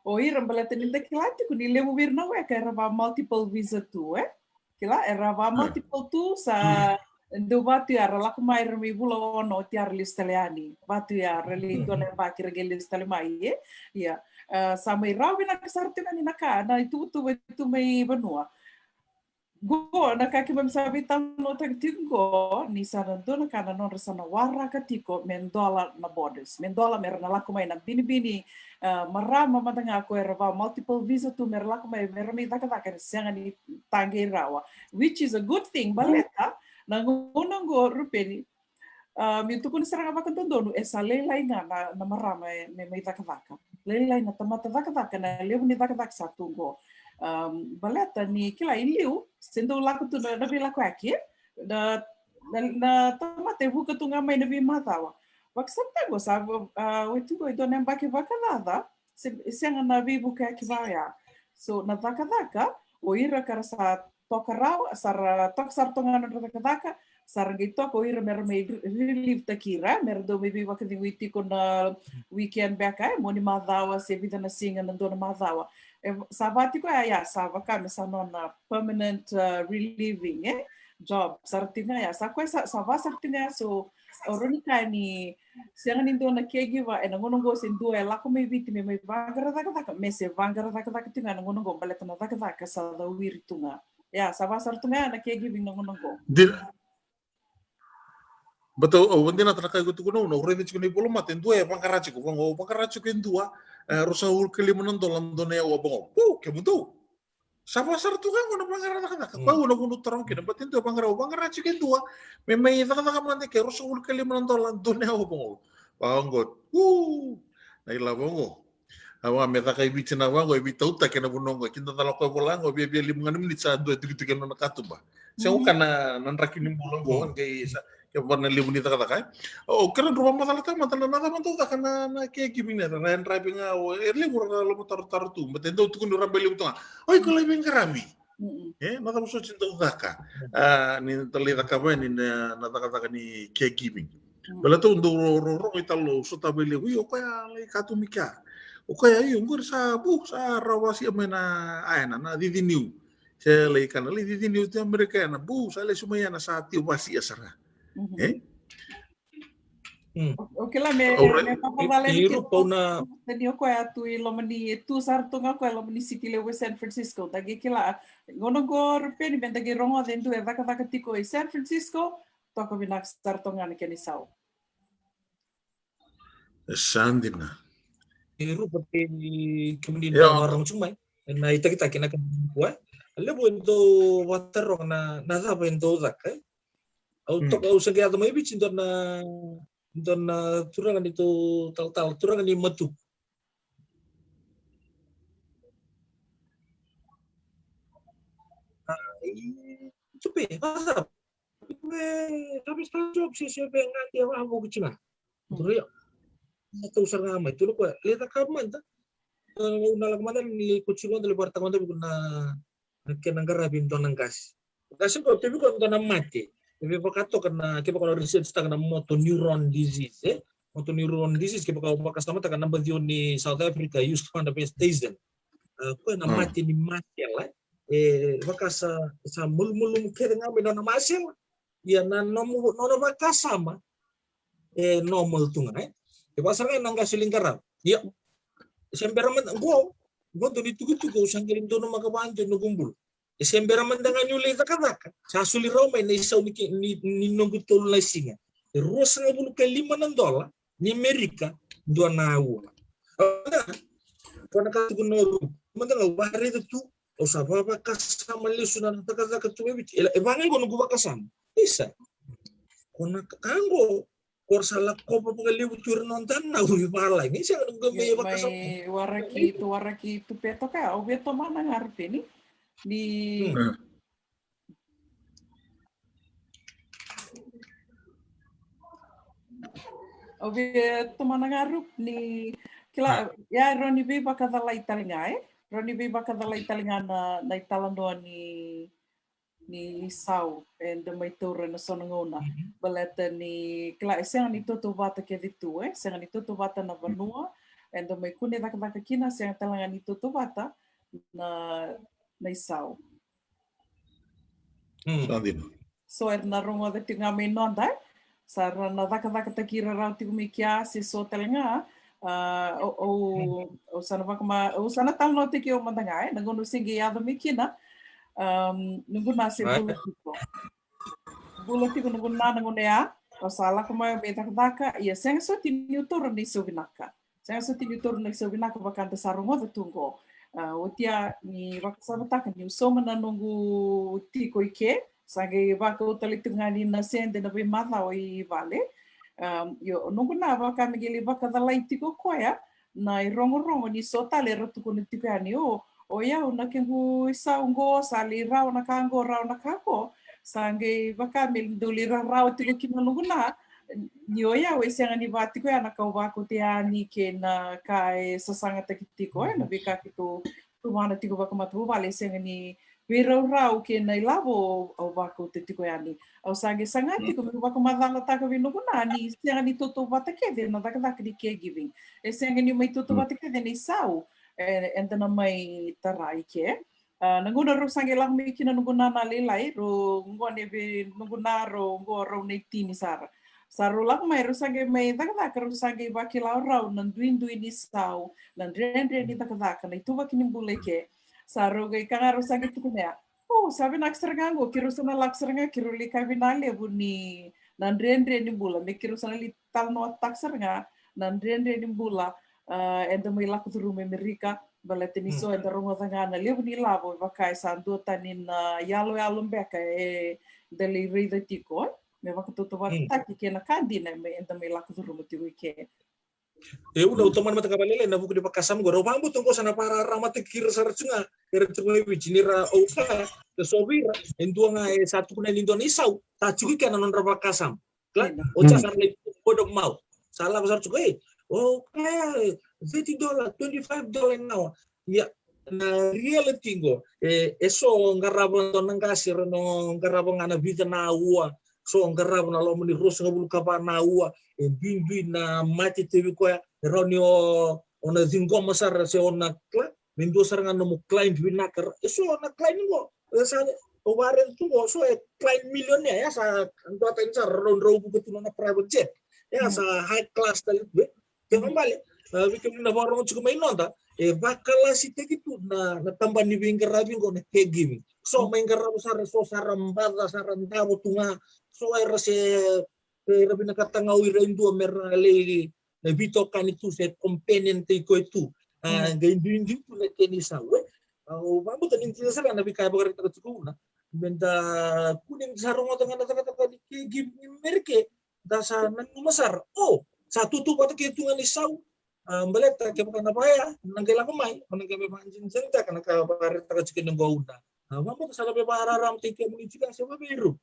o ira baleta ni da kila tiko ni levu vei ira na weka era va multiple visa tu, e? Kila, era va multiple tu, sa dau va tu ya ra lako mai ra mai vula ono oti ya ra lesu tale yani. Va tu ya ra lai dua na yabaki ra qai lesu tale mai, e? Ia, e, sa mai rawa vinaka sara tiko yani na ka, na ituvatuva tu mai vanua. Qo na ka keimami sa veitalanoataka tiko qo, ni sa na dua na ka na nodra sa na waraka tiko me dola na borders, me dola me ra na lako mai na binibini, e, marama mada ga ko era va multiple visa tu me ra lako mai me ra mai cakacaka, e sega ni taqei rawa, which is a good thing. Baleta na gauna qo, Rupeni, a, meu tukuna sara ga vakadodonu, e sa lailai ga na, na marama e, me mai cakacaka. Lailai na tamata cakacaka, na levu ni cakacaka sa tu qo. Am, baleta ni kila i liu, se dau lako tu na, na veilakoyaki, e? Na, na, na tamata e vuka tu ga mai na veimacawa. Vakasama tiko sa, a, oti qo e dua na yabaki vakacaca, se, sega na veivukayaki vaya. So, na cakacaka, o ira ka ra sa toka rawa, sa ra toka sara toka ga na nodra cakacaka, sa ra qai toka o ira me ra mai re-, relieve taki ira, me ra dau mai veivakacegui tiko na weekend beka, e, mua ni macawa, se vica na siga na dua na macawa. E, sa va tiko ya, ya, sa vaka me sa nona permanent, e, relieving, e, job. Sa ra tiko ga ya, sa koya sa, sa va sara tiko ga ya, so, au rawa ni kaya ni sega ni dua na caregiver ena gauna qo se dua e lako mai Viti me mai vaqara cakacaka, me se vaqara cakacaka tiko ga ena gauna qo, baleta na cakacaka sa cawiri tu ga. Ia, sa va sara tu ga na caregiving na gauna qo. Dina. Baleta au, au dina tale na ka iko tukuna, au raica tiko na ivolamata, e dua e vaqara tiko, vaqo, vaqara tiko e dua, e, ruasagavulu ka lima na dola dua na aua, vaqo. Pau, kemudou. Sa va sara tu ga qo na vaqara cakacaka. Koya au na vuna taroga kina, baleta e dua e vaqara, au vaqara tiko e dua. Me mai cakacaka mada ke ruasagavulu ka lima na dola dua na aua, vaqo. Vaqo. U, na ilavo qo. Au a me caka i Viti na vaqo, e veitautaki ena vanua qo. Kida cala koya vola qo, viavia lima ga na miniti sa dua e tukituki ena nona katuba. Se o ka na, na draki ni bula qo, qai sa, ke vaka na levu ni cakacaka, e. O, kera drau vakamacalataka mada na, na cava dau caka na, na caregiving, na, na driving, a, o, e levu ra lomatarotaro tu, baleta e dau tukuni rabailevu tu ga. O iko lai veiqaravi. E, na cava soti dau caka? A, ni da lai cakava yani na, na cakacaka ni caregiving. Baleta au dau ro-, ro-, rogo i talo, sotava e levu, io, o koya lai katuba mai kea. O koya, io, qori sa, bu, sa rawa vasia mai na, a, ena, na cici niu. Se lai kana, lai cici niu tu Amerika ena, bu, sa lesu mai ena sa tio vasia sara. E? O, o kila me, me vakavale ni kila na, ni o koya tu i loma ni, e tu sara tu ga o koya i loma ni city levu e San Francisco. Da qai kila, gauna qo Rupeni me da qai rogoca e dua e cakacaka tiko i San Francisco, toka vinaka sara tu ga na kena isau. E sa dina. E Rupa, kei kemuni na vakarorogo tiko mai ena itakitaki na kena kua. A levu e dau vakataroga na, na cava e dau caka, e? Au toka, au sa qai yaco mai Viti dua na, dua na turaga ni tou talatala, turaga ni Matuku. A, i Tupe, vacava? E, sa vei sa job se, se vei ga ni a vakavuku tiko ga. Dua ya. Na tau sara ga mai, tukuna o koya, lai cakava mada. Au na lako mada ni lai kauti koya, lai vakaraitaka mada vei koya na, na kena qaravi e dua na qase. Qase qo, tevi koya e dua na mate. E vei vakatoka na, kevaka o na research taka na motor neuron disease, e? Motor neuron disease, kevaka o vakasamataka, naba ciwa ni South Africa, Euston West Station. A, koya na mate ni masela, e? E vaka sa, sa malumalumu kece ga mai nona masela. Ia na nomu, nona vakasama e normal tu ga, e? E vaka sara ga na qase lai qaravi. Ia, se bera mada, qo, qo dua na itukutuku au sa qai donumaka vakadua ena noqu bula. E se bera mada ga niu lai cakacaka, sa soli rawa mai na isau ni ke-, ni, ni noqu tolu na siga. E ruasagavulu ka lima na dola ni Merika, dua na aua. Ko na ka tukuna o Ruku, mada ga au vakaraica tu, au sa vakavakasama lesu na cakacaka tu mai Viti. E, e vaka ga qo noqu vakasama. Isa. Ko na ka qo, ko ra sa lakova vakalevu tu ira na noda nauru i valagi. Isa, qo me vakasama. Mai waraki tu, waraki tu, Peto, ka au via tomana ga Rupeni. Ni Au via tomana ga Rup ni kila, ia, rawa ni veivakacalai tale ga, e? Rawa ni veivakacalai tale ga na, na italanoa ni, ni sau eda mai taura ena so na gauna. Baleta ni kila e sega ni tautauvata kece tu, e sega ni tautauvata na vanua eda mai kune cakacaka kina, sega tale ga ni tautauvata na, na isau. So era na rogoca tiko ga mai noda, e sa ra na cakacakataki ira rawa tiko mai kea se so tale ga. Au sa na vakama, au sa na talanoataki au mada ga, e na gauna se qai yaco mai kina. Noqu na se bula tiko, bula tiko noqu na, na gauna ya au sa lako mai me cakacaka, ia sega soti niu taura na isau vinaka. Sega soti niu taura na isau vinaka vaka da sa rogoca tu qo. Oti ya ni vakasavataka niu sauma na noqu tiko i ke, sa qai vakau tale tu ga ni na sede na veimacawa i vale. Io, noqu na vaka me qai lai vakacalai tiko koya na irogorogo ni so tale era tukuna tiko yani, o, o yau na kequ isau qo sa lai rawa na ka qo, rawa na ka qo. Sa qai vaka me dau lai rarawa tiko kina noqu na, ni o yau e sega ni va tiko ya na ka au vakauta yani kei na ka e sasagataki tiko, e na veika keitou tuvana tiko vakamatavuvale e sega ni veiraurau kei na ilavo au vakauta tiko yani. Au sa qai saga tiko meu vakamacalataka vei noqu na ni sega ni tautauvata kece na cakacaka ni caregiving. E sega ni mai tautauvata kece na isau eda na mai tara i ke. Na gauna rau sa qai lako mai kina noqu na na lailai, rau gone vei noqu na, rau qo rau na itini sara. Sa rau lako mai, rau sa qai mai cakacaka, rau sa qai vakila o rau na duidui ni sau, na dredre ni cakacaka, na ituvaki ni bula i ke. Sa rau qai ka ga rau sa qai tukuna ya, o, sa vinaka sara ga qo, keirau sa na lako sara ga keirau lai ka vinalevu ni na dredre ni bula, me keirau sa na lai talanoataka sara ga na dredre ni bula eda mai lako curuma e Merika. Baleta ni so eda rogoca ga na levu ni lavo e vaka e sa duatani na yaloyalo beka eda lai raica tiko, me vakatautauvatataki kei na ka dina eda mai lako curuma tiko i ke. E, au na, au tomana mada ga vakalailai na vuku ni vakasama qo. Rau vakabauta qo sa na vakararamataki ira sara tu ga era tiko mai Viti ni ra, au kaya, e so vei ira e dua ga e sa tukuna ni dua na isau sa tiko i kea na nodra vakasama. Kila, o sa sa lai word of mouth. Sa lako sara tiko, e, o kaya thirty dollar, twenty five dollar an hour. Ia, na reality qo, e so qarava dua na qase, ra na qarava ga na vica na aua. So qarava na loma ni ruasagavulu ka va na aua. E duidui na mate tiko vei koya. E rawa ni o na ciqoma sara se o na, kila, me dua sara ga nomu client vinaka. E so na client qo, e sa, o vakaraica tu qo, so e client millionaire, e sa duatani sara, rau drau vuka tu nona private jet. E sa high class tale tu, e. Kena bale, vei kemuni na vakarogo tiko mai noda, e vakalasitaki tu na, na taba ni veiqaravi qo na caregiving. So mai qarava sara, so sara baca, sara davo tu ga, so era se, era vinakata ga o ira e dua me ra lai na veitokani tu se companion tiko e tu. A qai duidui tu na kena isau, e. Au vakabauta ni dina sara na veika e vakaraitaka tiko Una, me da kune ni da sa rogoca ga na cakacaka ni caregiving i Merika, da sa nanuma sara, o, sa tautauvata kece tu ga na isau. A baleta kevaka na vaya na qai lako mai, o na qai me vakadinadinataka na ka vakaraitaka tiko ni qo Una. A vakabauta sa na veivakararamataki kemuni tiko se vaveiru.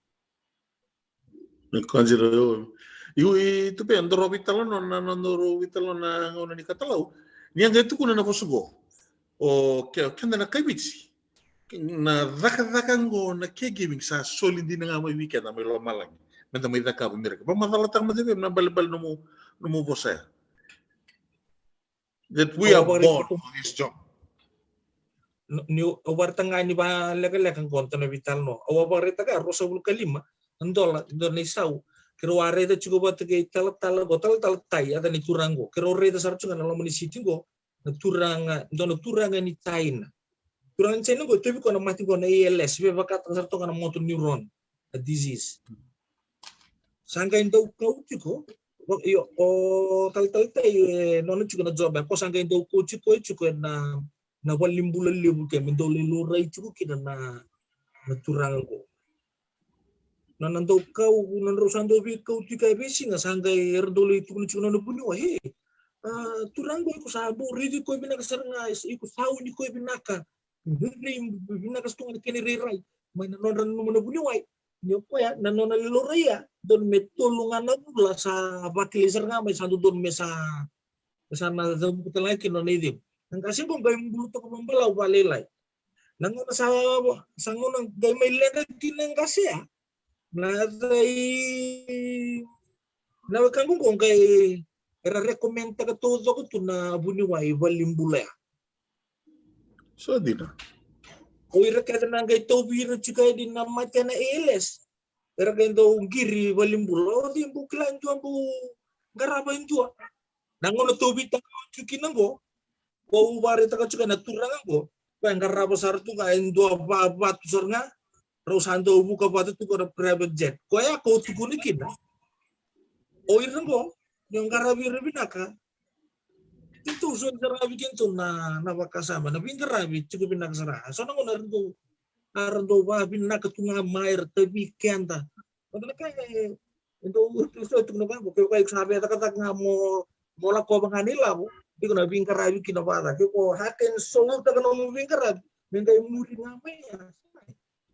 Ni consider, io. Io, i tu pe, daru veitalanoa na, na daru veitalanoa na gauna ni katalau. Ni a qai tukuna na vosa qo. O ke, keda na kai Viti, na cakacaka qo na caregiving sa soli dina ga mai vei keda mai lomalagi. Me da mai cakava Merika. Vakamacalataka mada vei na balebale nomu, nomu vosa ya. That we are born for this job. Ni au vakaraitaka ga ni vakalekaleka qo na veitalanoa. Au a vakaraitaka ga ruasagavulu ka lima na dola, dua na isau. Keirau a raica tiko vata kei talatala qo, talatala Tai, yaca ni turaga qo. Keirau raica sara tiko ga na loma ni siti qo na turaga, dua na turaga ni China. Turaga ni China qo, e tauvi koya na mate qo na A L S, veivakataka sara toka na motor neuron, a disease. Sa qai dau kau tiko, io, o talatala Tai, e nona tiko na job, ko sa qai dau kau tiko, e tiko ena, na valenibula levu ke me dau lai laurai tiko kina na, na turaga qo. Na, na dau kau, na drau sa dau veikau tiko e veisiga, sa qai era dau lai tukuna tiko na nona vuniwai, e, a, turaga qo, iko sa bau raici koya vinaka sara ga, iko sa sauni koya vinaka. Rairai vinaka sara tu ga na kena irairai mai na nodra nanuma na vuniwai. Ni o koya na nona lai laurai ya, donu me tolu ga na vula sa vakilai sara ga mai, sa dodonu me sa, sa na cavuka tale ga kina nona icegu. Na qase qo qai bulu toka vakabalavu vakalailai. Na gauna sa, sa gauna qai mai leqa kina e qase ya. Na cai, na wekaqu qo qai era recommend taka taucoko tu na vuniwai valenibula ya. Sa dina. O ira kece na qai tauvi ira tiko yani na mate na A L S. Era qai dau qiri valenibula. O cei bau kila e dua bau qarava e dua. Na gauna tauvi taka tiko kina qo. Ko au vakaraitaka tiko na turaga qo. Ko e qarava sara tu ga e dua vavatu sara ga. Rau sa dau vuka vata tu ko na private jet. Koya ko tukuna kina. O ira qo, ni o qaravi ira vinaka. Keitou so qaravi keitou na, na vakasama, na veiqaravi tiko vinaka sara. So na gauna era dau, era dau vavinaka tu ga mai era tavi keda. Vata na ka e, e dau, so tukuna vaqo, ke o sa via cakacaka ga mo, mo lakova ga na ilavo, tiko na veiqaravi kina vata. Ke ko heart and soul taka nomu veiqaravi, me qai muri ga mai ya.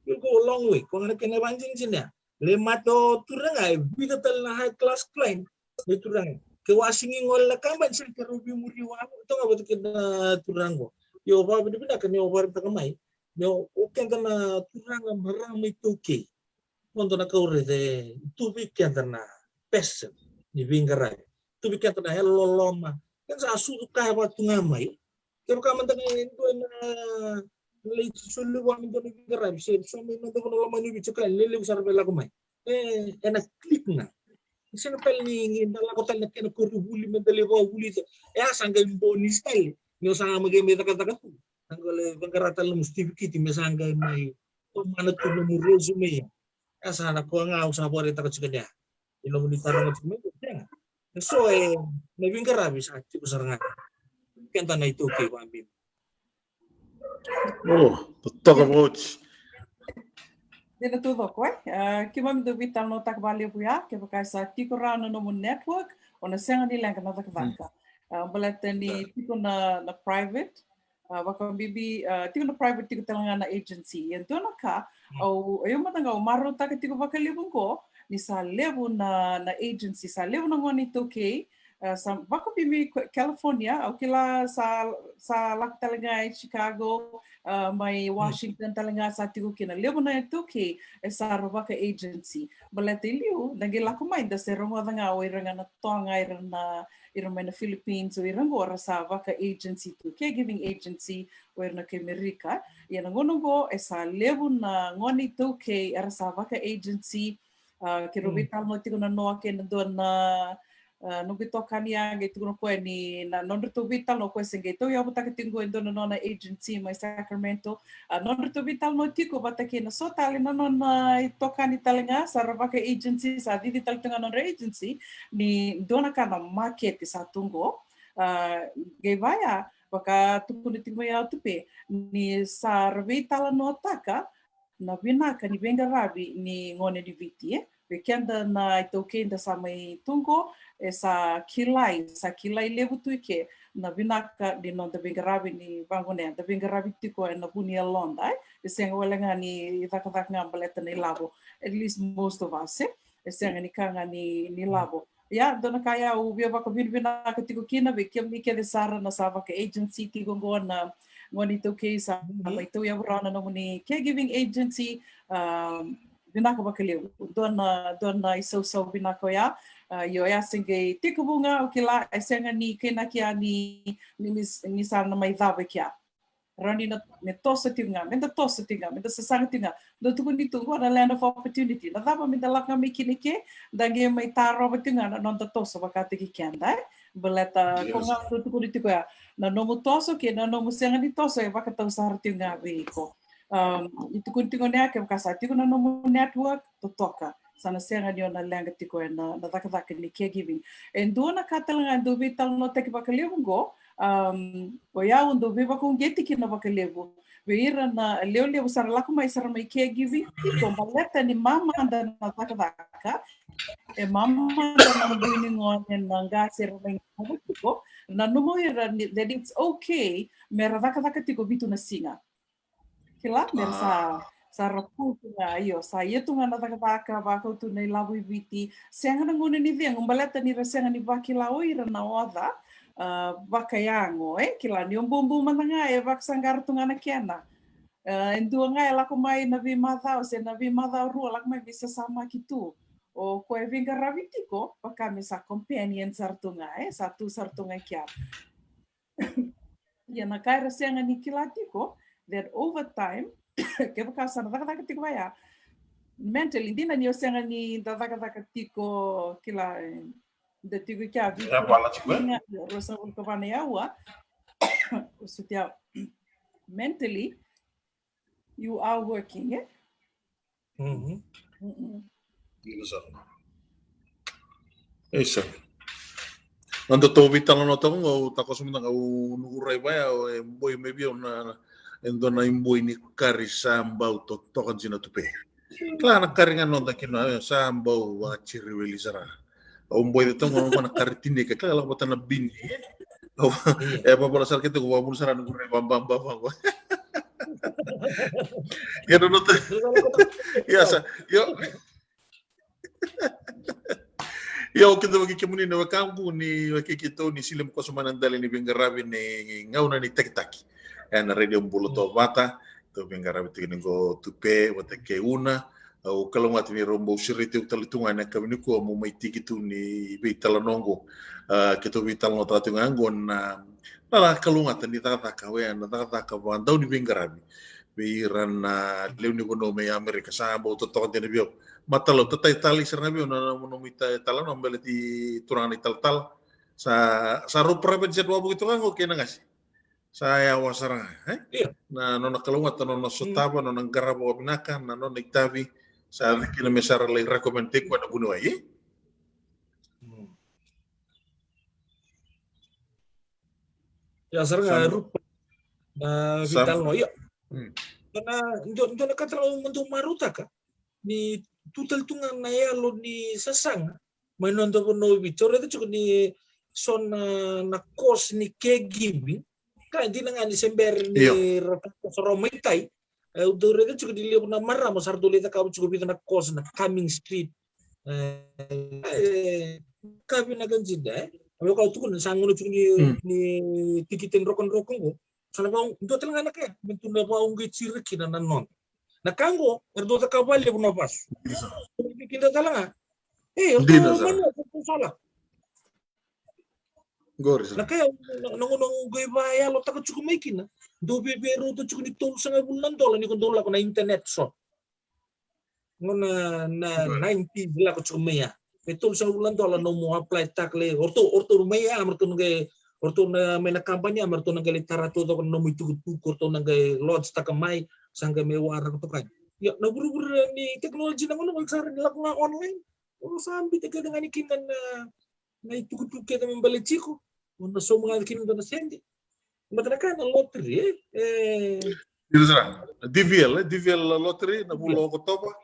You'll go a long way. Ko ga na kena evangelism ya. Le mate o turaga e vica tale na high class client. Le turaga. Ke wasigi gole na kaba ni sa ke rau vimuri wa. Toga vata kina turaga. Yo vavinavinaka ni o varitaka mai. Ni o keda na turaga marama iTaukei. Kodo na kaure de tuvi keda na passion ni veiqaravi. Tuvi keda na yalo loloma. Keda sa sucu kaya vatu ga mai. Kevaka mada ga e dua na lai soli vua me dua na veiqaravi se so mai mada vua na loma ni Viti, kila lelevu sara vei lako mai. E, ena click ga. Sega tale ni, ni da lako tale na kena koronivuli me da lai vakavulica. E a sa qai bonus tale. Ni o sa mai qai mai cakacaka tu. Sa qai lai vaqara tale nomu certificate me sa qai mai tomana tu nomu resume. E a sa na koya ga au sa vakaraitaka tiko ni a. Ina nomuni taroga tiko mai, sega. E so e, na veiqaravi sa tiko sara ga. Keda na iTaukei vakabibi. O, totoka vakaoti. Dina taucoko, e? A, keimami dau veitalanoataka vakalevu ya, kevaka e sa tiko rawa na nomu network, o na sega ni leqa na cakacaka. A, baleta ni tiko na, na private, a, vakabibi, a, tiko na private, tiko tale ga na agency. Ia dua na ka, au, au mada ga au marautaka tiko vakalevu qo, ni sa levu na, na agency, sa levu na gone iTaukei, a, sa vakabibi California, au kila sa, sa lako tale ga i Chicago, a, mai Washington tale ga sa tiko kina. Levu na iTaukei, e sa ra vaka agency. Baleta i liu, da qai lako mai, da se rogoca ga o ira ga na Toga, ira na, ira mai na Philippines, o ira qo ra sa vaka agency tu, caregiving agency, o ira na kai Merika. Ia na gauna qo, e sa levu na gone iTaukei, era sa vaka agency, a, keirau veitalanoa tiko na noa kei na dua na, a, noqu itokani ya, qai tukuna o koya ni na nodratou veitalanoa o koya se qai tauyavutaka tiko e dua na nona agency mai Sacramento. A, nodratou veitalanoa tiko vata kei na so tale na nona itokani tale ga, sa ra vaka agency, sa cici tale tu ga nodra agency, ni dua na ka na makete sa tu qo. A, qai vaya, vaka tukuna tiko mai au tu pe, ni sa ra veitalanoataka na vinaka ni veiqaravi ni gone ni Viti, e. Vei keda na iTaukei da sa mai tu qo, e sa kilai, sa kilai levu tu i ke na vinaka ni noda veiqaravi ni vaqo, ni da veiqaravi tiko ena vu ni yaloda, e. E sega wale ga ni cakacaka ga baleta na ilavo, at least most of us, e. E sega ni ka ga ni, ni lavo. Ia, dua na ka ya au via vakavinavinaka tiko kina vei kemuni kece sara na sa vaka agency tiko qo na gone iTaukei sa mai tauyavu rawa na nomuni caregiving agency, a, vinaka vakalevu. Dua na, dua na isausau vinaka oya, a, io ya se qai tekivu ga, au kila, e sega ni kainaki ya ni, ni, ni, ni sa na mai cava i kea. Rawa ni na, me toso tiko ga, me da toso tiko ga, me da sasaga tiko ga. Dau tukuni tu qo na land of opportunity. Na cava me da lako ga mai kina i ke, da qai mai tarova tiko ga na noda toso vakataki keda, e? Baleta ko ga dau tukuni tiko ya, na nomu toso kei na nomu sega ni toso e vakatau sara tiko ga vei iko. Um, ni tukuni tiko ni a, kevaka sa tiko na nomu network, totoka. Sa na sega ni o na leqa tiko ena, na cakacaka ni caregiving. E dua na ka tale ga e dau veitalanoataki vakalevu qo, um, o yau dau veivakauqeti kina vakalevu vei ira na lewe levu sa ra lako mai, sa ra mai caregiving tiko baleta ni mamada na cakacaka, e mamada na bui ni gone, na qase era mai gone tiko, nanuma o ira ni, that it's okay me ra cakacaka tiko vitu na siga. Kila, me ra sa, sa ra tu ga, io, sa ia tu ga na cakacaka, vakau tu na ilavo i Viti, sega na gauna ni cegu, baleta ni ra sega ni vakila o ira na oca, a, vakayago, e, kila, ni o bubu mada ga, e vakasaqara tu ga na kena. E dua ga e lako mai na veimacawa se na veimacawa rua, lako mai me sasamaki tu. O koya e veiqaravi tiko, vaka me sa companion sara tu ga, e sa tu sara tu ga i kea. Ia na ka era sega ni kila tiko, that over time, kevaka sa na cakacaka tiko vaya mentally, dina ni o sega ni da cakacaka tiko, kila, e, da tiko i kea vei, ruasagavulu ka va na aua. Sutia, mentally you are working, e? Dina sara. Isa. Noda tou veitalanoa toka qo, au takoso mada ga, au nuku rai vaya, au e boi mai vei au na, e dua na iboi ni kari sa bau totoka dina tu pe. Kila na kari ga noda kina, e, sa bau vakaciriweli sara. Au boi toka qo na kari tinika, kila lako vata na bini. Au, e, vavula sara kete ko vavuna sara nuku rai vababa vaqo. Ia na nota. Ia sa, io. Ia, o keda vaki kemuni na wekaqu ni waki keitou ni sili mo koso mai na dali ni veiqaravi ni gauna ni takitaki. E na Radio Bula Tovata, tou veiqaravi tiko ni qo Tupe vata kei Una. Au kalougata ni rau bau sereti au tale tu ga ena yakavi nikua mo mai tiki tu ni veitalanoa qo. A, keitou veitalanoataka tu ga qo na, na kalougata ni cakacaka, oya na cakacaka vakadau ni veiqaravi vei ira na lewe ni vanua mai Amerika. Sa bau totoka dina vei au. Matala, au tatai tale sara ga vei au na, na, na nomu ita-, italanoa baleti turaga na italatala. Sa, sa rau private jet wavoki toka qo kei na qase. Sa yawa sara ga, e? Io. Na nona kalougata, nona sotava, nona qarava vakavinaka, na nona itavi. Sa caka kina me sa ra lai recommend tiko na vuniwai, e? Ia sara ga, Rupa. Na veitalanoa, ia. Na, dua, dua na ka tale au dau marautaka ni tu tale tu ga na yalo ni sasaga mai noda vanua o Viti. Au raica tiko ni so na, na course ni caregiving. Ka dina ga ni se bera ni ra, ra mai tai. E, au dau raica tiko ni levu na marama sa ra dau lai cakava tiko vica na course na coming street. E, e, ka vinaka dina, e. Au kaya tiko ni sa gauna tiko ni, ni tikite drokadroka qo. Sa na vau, dua tale ga na ka ya, me tu na vauqeti ira kina na noda. Na ka qo, era dau cakava levu na vasu. Kida tale ga. E, o dina tu sara. Manu, o tu sara. Qori sara. Na ka ya, na, na gauna qo e vakayalotaka tiko mai kina. Dau veiveirauta tiko ni tolusagavulu na dola ni ko dau lako na internet shop. Gauna na nineties lako tiko mai ya. Me tolusagavulu na dola nomu apply taka lai. O ratou, o ratou mai ya, me ratou na qai, o ratou na mai na kabani ya, me ratou na qai lai tara taucoko na nomu itukutuku, o ratou na qai lodge taka mai, sa qai mai waraka toka. Ia, na vuravura ni technology na gauna qo sa ra ni lako ga online. O sa biuta kece ga ni kina na, na itukutuku kece me baleti iko. O na sauma ga kina dua na sede. Baleta na ka na lottery, e? E. Ira sara. D V L, e? D V L lottery, na vula o Okotova.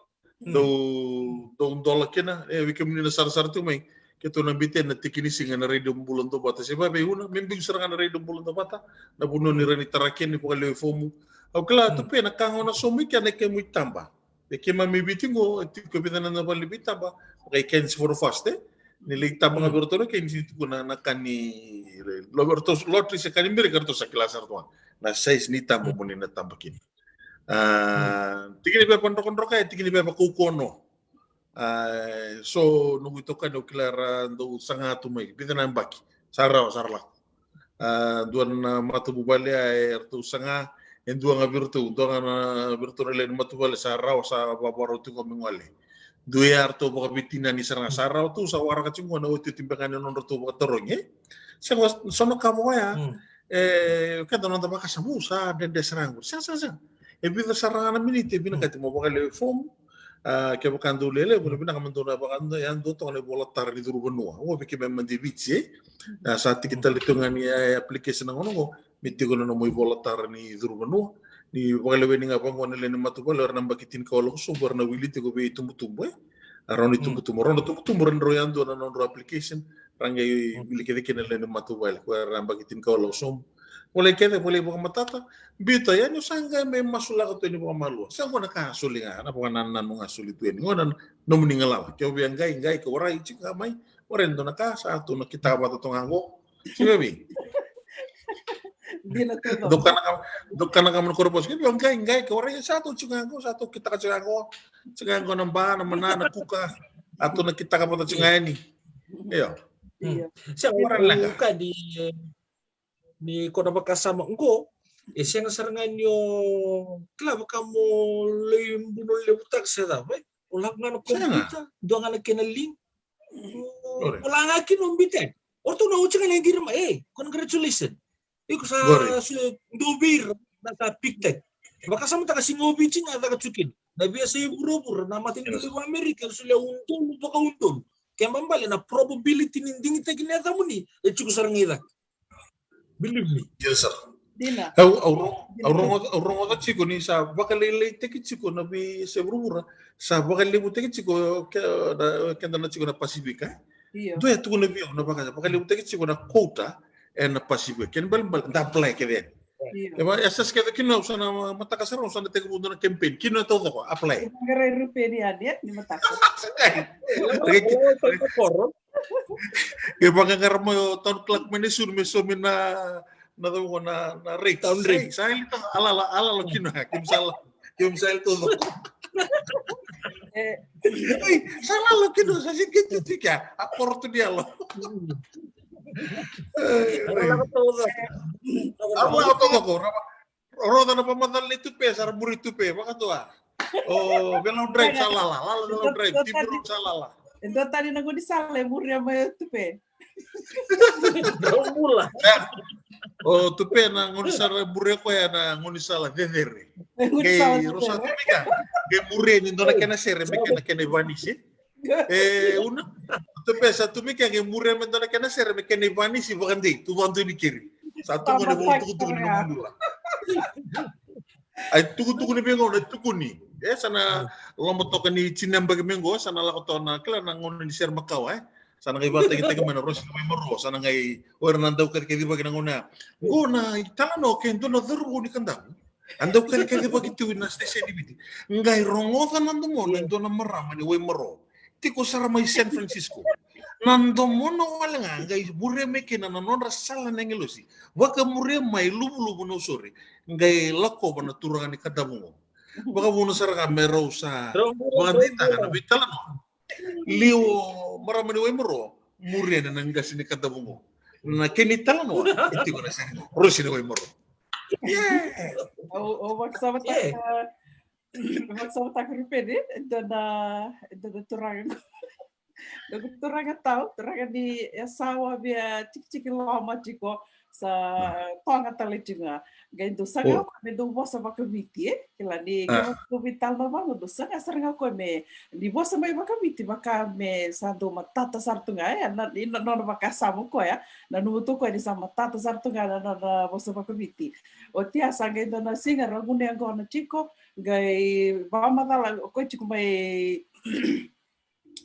Dau, dau dola kina, e, vei kemuni na sarasara tu mai. Keitou na biuta na tiki ni siga na Radio Bula Dovata. Se vavei Una, me biu sara ga na Radio Bula Dovata. Na vanua ni rawa ni tara kina ni vakalewe fomu. Au kila tu pe na ka gona saumi kina na kemu itaba. E keimami Viti qo, e tiko e vica na vale ni veitaba, vaka i Cairns Forum Fast, e? Ni lai taba ga vei ratou na Cairns, ni tiko na, na ka ni lo-, ratou lottery se ka ni Merika, ratou sa kila sara tu ga na size ni taba mo ni na taba kina. A, tiki ni pepa drokadroka, e tiki ni pepa kaukauwa no. A, so noqu itokani au kila era dau saga tu mai, vica na yabaki. Sa rawa, sa ra lako. A, dua na matavuvale ya e ratou saga, e dua ga vei ratou, dua ga na vei ratou na lewe ni matavuvale sa rawa, sa vavarau tiko me gole. Dua ya ratou vakavitinani sara ga, sa rawa tu, sa waraka tiko na otioti beka ni nodratou vakatarogi, e? Sa qo, so na ka vaka ya. E, keda noda vakasamu, sa dede sara ga. Sa, sa, sa. E vica sara ga na miniti, e vinakati mo vakalewe fomu. A, kevaka dou lelevu, na vinaka me dou na vaka, yadua toka na ivola tara ni curu vanua. Oqo vei keimami mada i Viti, e? A, sa tiki tale tu ga ni, e, application na gauna oqo, me tiko na nomu ivola tara ni curu vanua. Ni vakaleweni ga vaqo na lewe ni matavuvale, era na yabaki tinikawalu lako sobu, era na wili tiko vei tubutubu, e? A, rawa ni tubutubu. Rawa na tubutubu, ra drau yadua na nodrau application, ra qai wili kece kina na lewe ni matavuvale, ko era yabaki tinikawalu lako sobu. Volai kece, volai vakamatata, biuta yani, o sa qai mai masulaka tu yani vakamalua. Sa qo na ka soli ga, na vakanananu ga soli tu yani. Qo na nomuni galala. Ke o via qai, qai, ke warai, tiko ga mai, warai dua na ka, sa tu na kitaka vata toka qo. Tiko vei. Dina tu. Dou kana ka, dou kana ka mana koro bosi. Kevaka qai, qai, ke warai sa tou tiko ga qo, sa tou kitaka tiko ga qo. Tiko ga qo na ba, na mana, na kuka. A tou na kitaka vata tiko ga yani. Io. Io. Sa warai leqa. Ka ni, ni ko na vakasama qo, e sega sara ga ni o kila vaka mo lai buno levutaka se cava, e? O lako ga na computer, dua ga na kena link. O la ga kina o bita. O ratou na oti ga na qiri mai, e, congratulations. Iko sa, se dua vei ira na ka pick tag. Vakasamataka, siga o Viti ga caka tu kina. Na veiyasai vuravura, na matanitu levu Amerika, era solia udolu vakaudolu. Kena ibalebale na probability ni digitaki na yacamuni e tiko sara ga i cake. Believe me. Yes, sir. Dina. Au, au ro-, au rogoca, au rogoca tiko ni sa vakalailaitaki tiko na veiyasai vuravura, sa vakalevutaki tiko ke, na, keda na tiko na Pasifika. Io. Dua e tukuna vei au na vaka, vakalevutaki tiko na quota ena Pasifika. Kena ibalebale, da apply kece yani. Io. E va, e sa kece kina, au sa na mataka sara, au sa na tekivu dua na campaign. Kina e taucoko, apply. Qai rai Rupeni yani, e, ni mataka. Qai, qai, qai vaqaqara mai o town clerk mai Naisulu me saumi na, na cava qo, na, na rate. Town rate. Sa yali tu, a lala, a lala kina, keimami sa la, keimami sa yali taucoko. E. Ei, sa lala kina, sa sega ni keitou tiko ya, a koro tu ni yalo. Ei, a lala taucoko. A lala taucoko, rava. Rogoca na vakamacala ni tupe, sa ra muri tupe vakadua. O Velau Drive sa lala, lala Velau Drive, Tiburong sa lala. E dua tani na gaunisala e muria mai o tupe. Drau bula. O tupe na gaunisala e muria koya na gaunisala cecere. Qai rosa tumika, qai muria ni dua na kena sere me kena, kena ivanisi. E, una. Tupe sa tumika, qai muria me dua na kena sere me kena ivanisi vakadei, tu vakadua ni keri. Sa tu gone vou tukutuku ni nomu bula. Ai tukutuku ni veigauna, tukuni. E, sa na loma toka ni tini na yabaki mai qo, sa na lako toka na, kila, na gauna ni sere makawa, e. Sa na qai vakatagitaki mai na Rosi ni Waimaro, sa na qai, o ira na dau kacikacivaki na gauna ya. Qo na italanoa kei dua na cauravou ni Kadavu. A dau kacikacivaki tu ina station ni Viti. Qai rogoca na domona e dua na marama ni Waimaro. Tiko sara mai San Francisco. Na domona wale ga qai muria mai kina na nodra sala na agilosi. Vakamuria mai luvuluvu na usori. Qai lakova na turaga ni Kadavu qo. Vakavuna sara ga me rau sa vakadeitaka na veitalanoa. Liu o marama ni Waimaro, muria na qase ni Kadavu qo. Na kena italanoa e tiko na sere qo, Rosi ni Waimaro. Yeah. Au, au vakasamataka, au vakasamataka Rupeni, e dua na, e dua na turaga qo. Noqu turaga tau, turaga ni Yasawa via tikitiki loma tiko, sa toga tale tiko ga. Qai dau saga o koya me dau vosa vakaviti, e? Kila ni kevaka dau veitalanoa vaqo, dau saga sara ga o koya me, ni vosa mai vakaviti, vaka me sa dau matata sara tu ga, e? Na, na, na nona vakasama o koya, nanuma tu o koya ni sa matata sara tu ga na, na, na vosa vakaviti. Oti ya sa qai dua na siga ra gunu yaqona tiko, qai vakamacala o koya tiko mai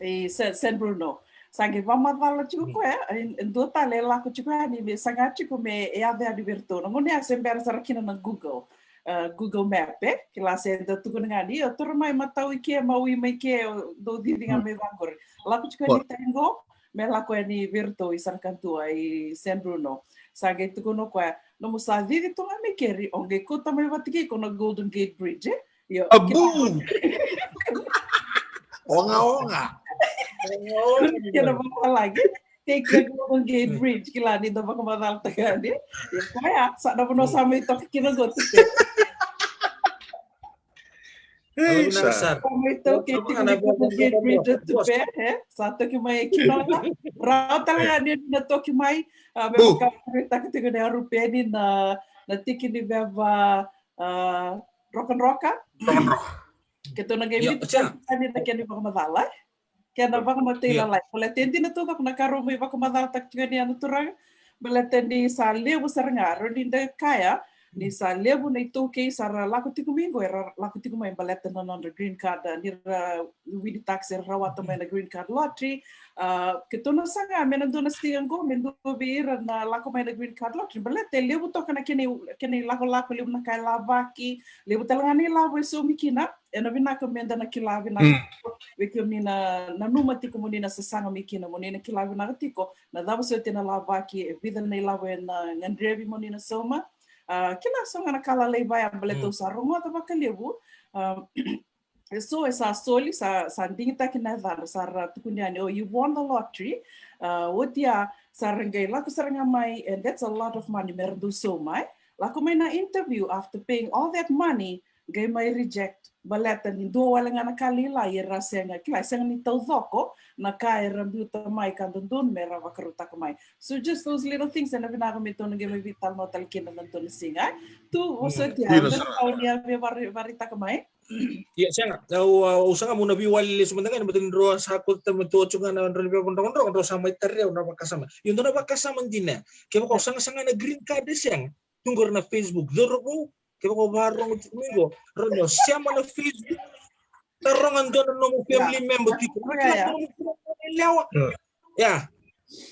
i Sa-, San Bruno. Sa qai vakamacala tiko o koya, e, e dua tale e lako tiko yani me saga tiko me, e yaco yani vei iratou. Na gauna ya se bera sara kina na Google, e, Google Map, e? Kila, se da tukuna ga ni, o, toro mai, matau i ke, maui mai ke, o, dou cici ga mai vaqori. Lako tiko yani i tai qo, me lako yani vei iratou i Sarakatua, i San Bruno. Sa qai tukuna o koya, nomu sa cici tu ga mai keri, o qai kauta mai vata kei iko na Golden Gate Bridge, e? Io, abu. Oga, oga. Kena vavalagi. Kei, kei Golden Gate Bridge, kila ni da vakamacalataka yani. Io, koya, sa na vanua sa mai toka kina qo Tupe. Ei, sa. Sa mai toka kina Golden Gate Bridge Tupe, e? Sa toki mai kina. Rawa tale yani na toki mai. A, me vakavinavinakataka tiko na Rupeni na, na tiki ni veva, a, Drokadroka. Drokadroka. Keitou na qai biuta tani na kena ivakamacala, e? Kena vakamatailalai. Baleta e dina taucoko na ka rau mai vakamacalataka tiko yani na turaga. Baleta ni sa levu sara ga, rau ni da kaya, ni sa levu na iTaukei sa ra lako tiko mai qo, era lako tiko mai baleta na nodra green card, a, ni ra wini tax, era rawata mai na green card lottery. A, keitou na saga me na dua na siga qo, me dua vei ira na lako mai na green card lottery. Baleta e levu toka na kena i-, kena ilakolako, levu na ka e lavaki, levu tale ga na ilavo e saumi kina. Ena vinaka me da na kila vinaka tiko. Vei kemuni na nanuma tiko mo ni na sasaga mai kina, mo ni na kila vinaka tiko na cava soti ena lavaki, e vica na ilavo ena gadrevi mo ni na sauma. A, kila so ga na ka lalai vaya, baleta au sa rogoca vakalevu. A, e so e sa soli, sa, sa digitaki na yacadra, sa ra tukuni yani, "Oh, you won the lottery." A, oti ya, sa ra qai lako sara ga mai, and that's a lot of money, me ra dau sauma. Lako mai na interview, after paying all that money, qai mai reject. Baleta ni dua wale ga na ka lailai era sega, kila, sega ni taucoko na ka era biuta mai ka dodonu me ra vakarautaka mai. So just those little things, ena vinaka me tou na qai mai veitalanoa tale kina na dua na siga. Tu, vosoti ya, dua na ka o ni a via vari-, varitaka mai. Ia, sega, au, au sega, meu na veiwali lesu mada ga, ni mata ni drau sa kauta mai tu ga na drau ni veivakadrokadroka, drau sa mai tarai au na vakasama. Ia, dua na vakasama dina, kevaka o sega, sega na green card, e sega. Tu qori na Facebook, cauravou, kevaka o varogo tiko mai qo, rau ni o sema na Facebook, taroga dua na nomu family member tiko. Ia, ia. Nomu family lewa. Ia.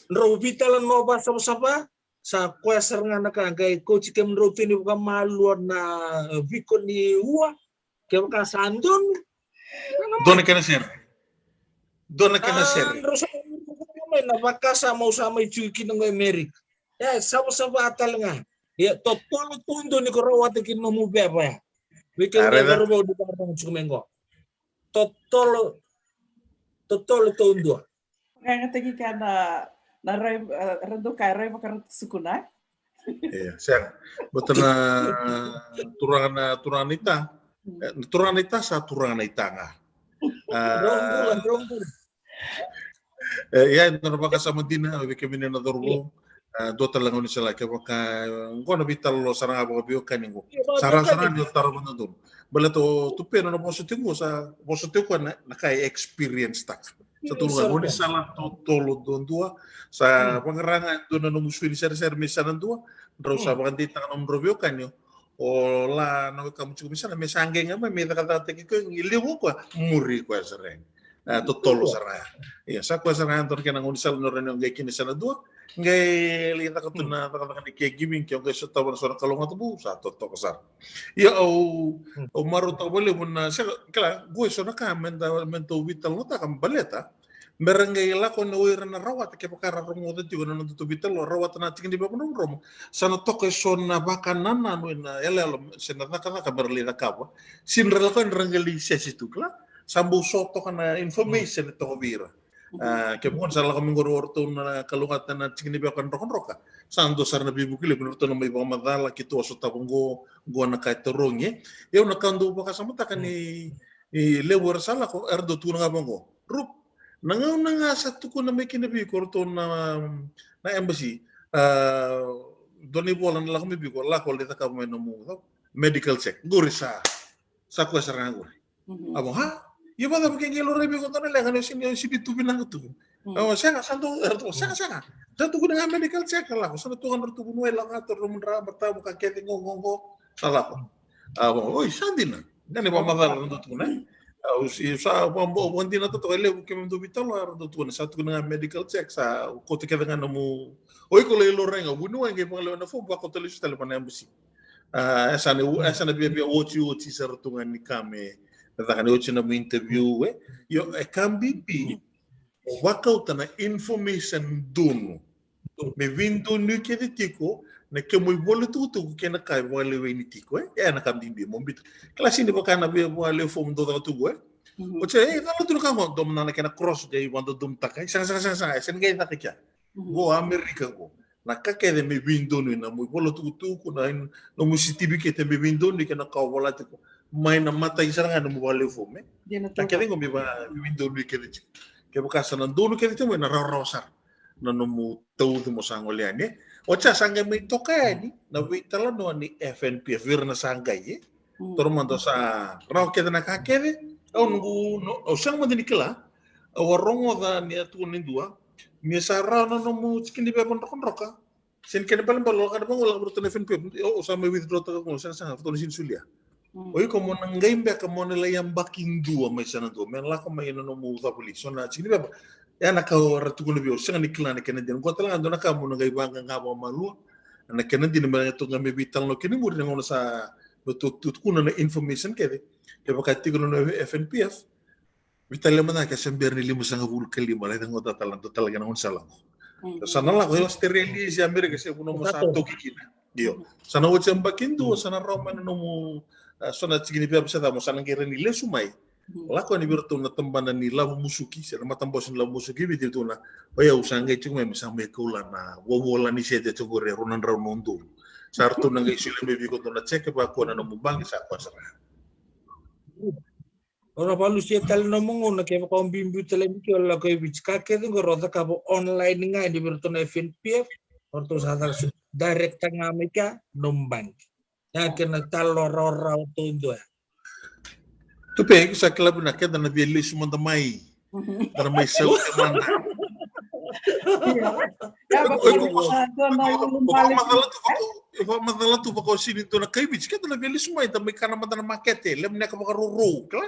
Drau veitalanoa vakasavasava, sa koya sara ga na ka qai kauti kemudrau tu ni vakamalua na viko ni ua, kevaka sa donu. Dua na kena sere. Dua na kena sere. Drau sa mai na vakasama au sa mai tiko kina qo e Amerika. E, savasava tale ga. Ia, totolo taudua ni ko rawata kina nomu veva ya. Vei kemuni na cauravou ni vakarorogo tiko mai qo. Totolo, totolo taudua. Vakayagataki kea na, na rai, e, ra dau kaya rai vakarauta sukuna, e? Ia, sega. Baleta na turaga na, turaga na ita. E, na turaga na ita sa turaga na ita ga. A, drau bula, drau bula. E, ia, e dua na vakasama dina vei kemuni na cauravou. A, dua tale na gaunisala, kevaka, e, qo na veitalanoa sara ga vakaveiwekani qo. Sa rawa sara ga ni o tarova na donu. Baleta o Tupe na nona vosa tiko qo, sa vosa tiko na, na ka e experience taka. Sa tu ga gaunisala totolo duadua, sa vaqara ga e dua na nomu sui ni seresere me yasana dua, drau sa vakadeitaka nomudrau veiwekani, o la na wekamu tiko mai sana, me sa qai ga mai, me cakacakataki koya, e levu o koya, muri koya sara yani. E, totolo sara ya. Ia, sa koya sara ya, dua na kena gaunisala ni o rawa ni o qai kina yasana dua, qai lai caka tu na cakacaka ni caregiving, ke o qai sotava na so na kalougata vou, sa totoka sara. Ia, au, au marautaka vakalevu na, sega, kila, qo e so na ka me da, me dau veitalanoataka baleta me ra qai lako yani o ira na rawata, kevaka ra rogoca tiko na nodatou veitalanoa, rawata na tiki ni veivakarorogo, sa na toka e so na vakanananu ena yaloyalo se na cakacaka me ra lai cakava. Se ni ra lako yani ra qai lai sese tu, kila, sa bau so toka na information e toka vei ira. A, kevaka sa lako mai qori o ratou na kalougata na tiki ni veivakarokoroka, sa dua sara na veivuke levu ni ratou na mai vakamacala, keitou a sotava qo, qo na ka e tarogi, e. Ia au na ka dau vakasamataka ni, ni levu era sa lako, era dau tukuna ga vaqo, Rup, na gauna ga sa tukuna mai kina vei iko o ratou na, na embassy, a, dua na ivola na lako mai vei iko, lako lai cakava mai nomu medical check. Qori sa, sa koya sara ga qori. Avo, ha? Ia vakacava ke qai laurai vei iko dua na leqa ni o sega ni, o sega ni tu vinaka tu? Avo, sega, sa dou, era tu, sega, sega. Sa tukuni ga medical check, lako. Sa na tu ga na ratou vuniwai, lako ga, taura nomudra, matamu, ka kece, qo, qo, qo. Sa lako. Avo, oi, sa dina. Ga ni vakamacala na dou tukuna, e? Au si, sa, va, va, vakadinata toka e levu keimami dau veitalanoa, era dau tukuna, sa tukuni ga medical check, sa kauta kece ga nomu, o iko lai laurai ga, vuniwai qai vakalewena fomu, vakauta lesu tale va na embassy. A, e sa na, e sa na viavia otioti sara tu ga ni ka me, me caka ni oti na nomu interview, e. Io, e ka bibi, o vakauta na information donu. Me veidonui kece tiko na kemu ivola tukutuku kei na ka e vakaleweni tiko, e. E na ka bibi mo biuta. Kila, sega ni vaka na via vakalewe fomu dau caka tu qo, e. Oti, e, cala tu na ka qo, donu na kena cross, qai vakadodonutaka. Sega, sega, sega, sega, e sega ni qai caka i kea. Qo Amerika qo. Na ka kece me veidonui, na nomu ivola tukutuku, na, na nomu certificate me veidonui kei na ka o vola tiko. Mai na imatai sara ga na nomu vakalewe fomu, e. Na kece qo me va, me veidonui kece tiko. Kevaka sa na donu kece tiko mai na rawarawa sara na nomu tauci mo sa gole yani, e. Oti sa qai mai toka yani na veitalanoa ni F N P F, vei ira na sa qai, e. Taura mada, sa rawa kece na ka kece. Au noqu, no, au sega mada ni kila. Au a rogoca ni a tukuna e dua, ni sa rawa na nomu tiki ni veva drokadroka. Se ni kena ibalebale o lako yani vaqo, lako mai ratou na F N P F, o, o sa mai withdraw taka qo, sega, sega, ratou na sega ni solia. O iko mo na qai beka mo na lai yabaki dua mai yasana dua, me lako mai na nomu cavuli, so na tiki ni veva. E na ka era tukuna vei au, sega ni kila na kena dina. Qo tale ga dua na ka mo na qai vaqaqa vakamalua. Na kena dina me ratou qai mai veitalanoa kina i muri, na gauna sa me tu, tu, tukuna na information kece. Kevaka tiko na F N P F, veitalia mada ke se bera ni limasagavulu ka lima, lai caka tale, dua tale ga na gaunisala qo. Sa na lako i Australia se Amerika se vanua mo sa toki kina. Io. Sa na oti yabaki dua, sa na rawa mai na nomu, a, so na tiki ni veiyavisai cava mo sa na qai rai ni lesu mai. Lako yani vei iratou na tabana ni lavo musuki, se na matabose ni lavo musuki, vei iratou na, o yau sa qai tiko mai, me sa mai kaula na vovola ni sede tiko re rua na drau na udolu. Sa ratou na qai solia mai vei iko dua na jeke, vakua na nomu baqe, sa koya sara. O na valusia tale na nomu gauna, kevaka o biubiu tale mai ke o lako i Viti, ka kece qo rau cakava online ga yani vei iratou na F N P F, o ratou sa caka direct ga mai kea nomu baqe. Ya kena talo rawarawa taudua. Tupe, iko sa kila vinaka, keda na via lesu mada mai. Da na mai saute mada. Ia, vaka, vaka, vaka, vaka, vaka, vakamacala tu vaka, vakamacala tu vaka o sini dua na kai Viti, keda na via lesu mai, da mai kana mada na makete, lemoneka vakarourou, kila?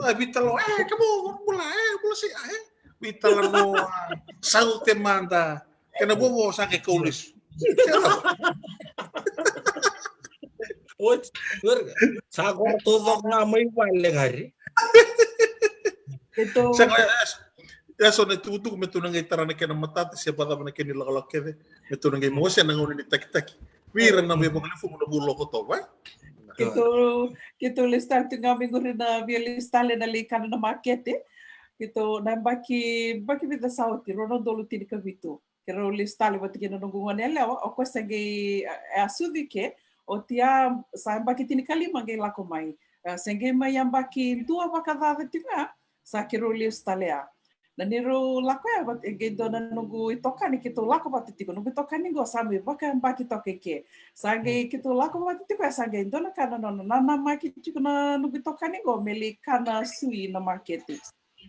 A, veitalanoa, e, kemuni, bula, e, bula si, e, veitalanoa, saute mada. Kena vovo sa qai kau lesu. Oti, sa qo ratou caka ga mai vale qori. Sa qai, e, e so na itukutuku me tou na qai tara na kena matata, se vacava na kena ilakolako kece, me tou na qai mose na gauna ni takitaki. Vei ira na veivakalevu na vuloko toka, e? Keitou, keitou lesu tale tu ga mai qori na via lesu tale na lai kana na makete. Keitou na yabaki, yabaki vica sa oti, rua na udolu tinikavitu. Keirau lesu tale vata kei na noqu gone yalewa, o koya sa qai, e, a sucu i ke, oti ya sa yabaki tinikalima qai lako mai. E, sa qai mai yabaki dua vakacaca tiko ya, sa keirau lesu tale ya. Na neirau lako ya vata, e qai dua na noqu itokani keitou lako vata tiko, noqu itokani qo sa mai vakayabaki toka i ke. Sa qai keitou lako vata tiko ya, sa qai dua na ka na nona nanamaki tiko na noqu itokani qo me lai kana sui na makete.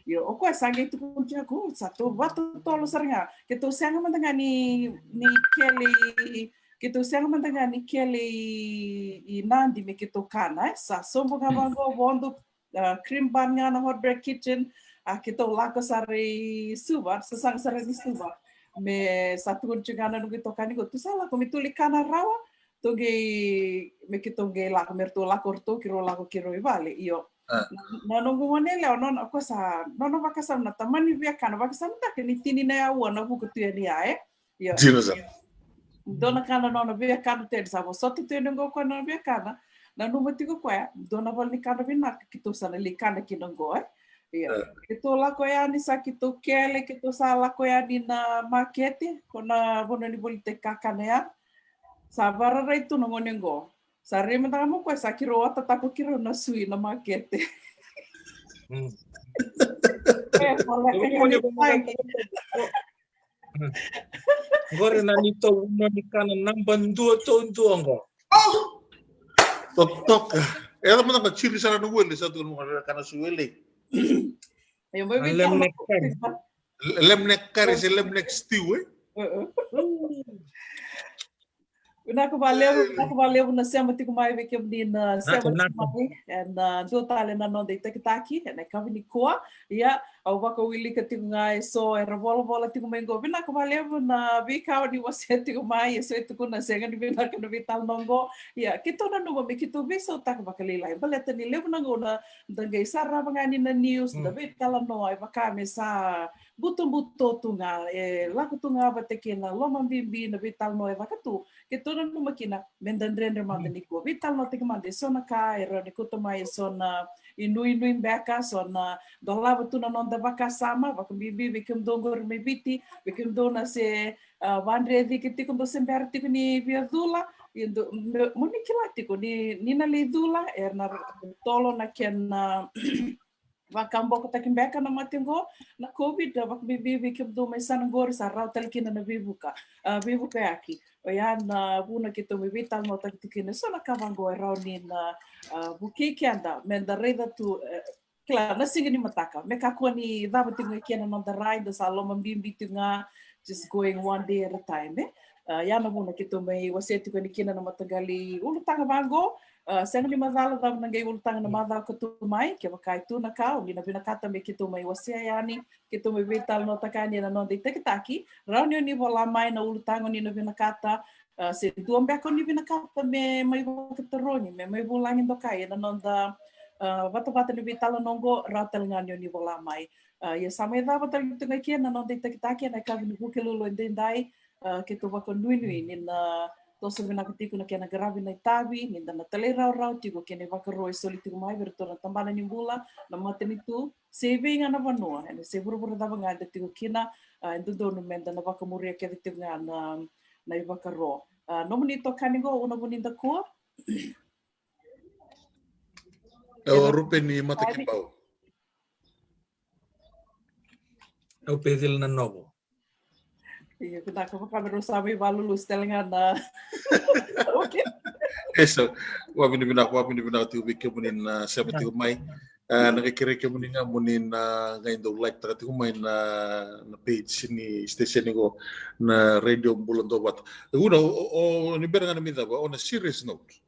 Io, o koya sa qai tukuna tiko, sa tou vakatotolo sara ga. Keitou sega mada ga ni, ni kele i, keitou sega mada ga ni kele i, i Nadi me keitou kana, e. Sa sobu ga vaqo, vodo, a, cream bun ga na Hot Bread Kitchen, a, keitou lako sara i Suva, sasaga sara ni Suva. Me sa tukuna tiko ga na noqu itokani qo, tou sa lako, me tou lai kana rawa, tou qai, me keitou qai lako, me ratou lako ratou, keirau lako keirau i vale, io. Na, na noqu gone yalewa, nona, o koya sa, nona vakasama na tamani viakana, vakasamataka ni tini na aua na vuku tu yani ya, e? Io. Dina sara. Dua na ka na nona viakana tu yani, sa vosota tu yani qo o koya na viakana, nanuma tiko o koya, dua na vale ni kana vinaka keitou sa na lai kana kina qo, e? Io. E. Keitou lako yani, sa keitou kele, keitou sa lako yani na makete, ko na vanua ni volitaki kakana ya. Sa vararai tu na gone qo. Sa rai mada ga mai o koya, sa keirau otataka o keirau na sui na makete. Mm. E, voleka. Qori na neitou vanua ni kana naba dua taudua qo. Totoka. E, yaco mada ga, ciri sara na wele, sa tu na kana sui wele. Io, mai vei lemon curry. Lemon curry se lemon stew, e? Vinaka vakalevu, vinaka vakalevu na sema tiko mai vei kemuni na sema tiko mai. Ena dua tale na noda itakitaki ena yakavi nikua. Ia, au vakawilika tiko ga eso era volavola tiko mai qo. Vinaka vakalevu na veika o ni wasea tiko mai, eso e tukuna sega ni vinaka na veitalanoa qo. Ia, keitou nanuma me keitou veisautaka vakalailai. Baleta ni levu na gauna da qai sarava ga ni na news, da veitalanoa, e vaka me sa butobuto tu ga, e lako tu ga vata kei na loma bibi na veitalanoa e caka tu. Keitou nanuma kina me da dredre mada nikua, veitalanoataki mada eso na ka e rawa ni kauta mai eso na inuinui beka, so na dolava tu na noda vakasama, vakabibi vei kemudou qori mai Viti, vei kemudou na se, a, vadrevika tiko, dou se bera tiko ni via cula, ia dou, me, mo ni kila tiko ni, ni na lai cula, era na tolo na kena, a, vakabokotaki beka na mate qo na COVID, a, vakabibi vei kemudou mai sana qori, sa rawa tale kina na veivuka, a, veivukayaki. Oya na vuna keitou mai veitalanoataki tiko kina eso na ka vaqo e rawa ni na, a, vukei keda me da raica tu, e, kila, na siga ni mataka me kakua ni cava tiko ga kina na noda rai, da sa loma bibi tiko ga, just going one day at a time, e. A, ia na vuna keitou mai wasea tiko yani kina na mataqali ulutaga vaqo. A, sega ni macala cava na qai ulutaga na macawa ka tu mai, kevaka e tu na ka o ni na vinakata me keitou mai wasea yani, keitou mai veitalanoataka yani ena noda itakitaki, rawa ni o ni vola mai na ulutaga o ni na vinakata, a, se dua beka o ni vinakata me mai vakatarogi, me mai vulagi dokai ena noda, a, vatavata ni veitalanoa qo, rawa tale ga ni o ni vola mai. A, ia sa mai cava tale tu ga kina na noda itakitaki ena yakavi ni Vukelulu edaidai, a, keitou vakanuinui ni na toso vinaka tiko na kena qaravi na itavi ni da na talairawarawa tiko kei na ivakaro e soli tiko mai vei iratou na tabana ni bula, na matanitu, se vei ga na vanua, ena se vuravura cava ga eda tiko kina. A, e dodonu me da na vakamuria kece tiko ga na, na ivakaro. A, nomuni itokani qo, Una Vunidakua? E o Rupeni Matakibau. Au Pecila na Novo. Ia, vinaka, vaka me rau sa mai vakalulusi tale ga na. E so, vakavinavinaka, vakavinavinaka tiko vei kemuni na sema tiko mai. A, na qai kerei kemuni ga moni na qai dau like taka tiko mai na, na page ni station qo, na Radio Bula Duavata. Una, o, o, ni bera ga na mai cava, on a serious note.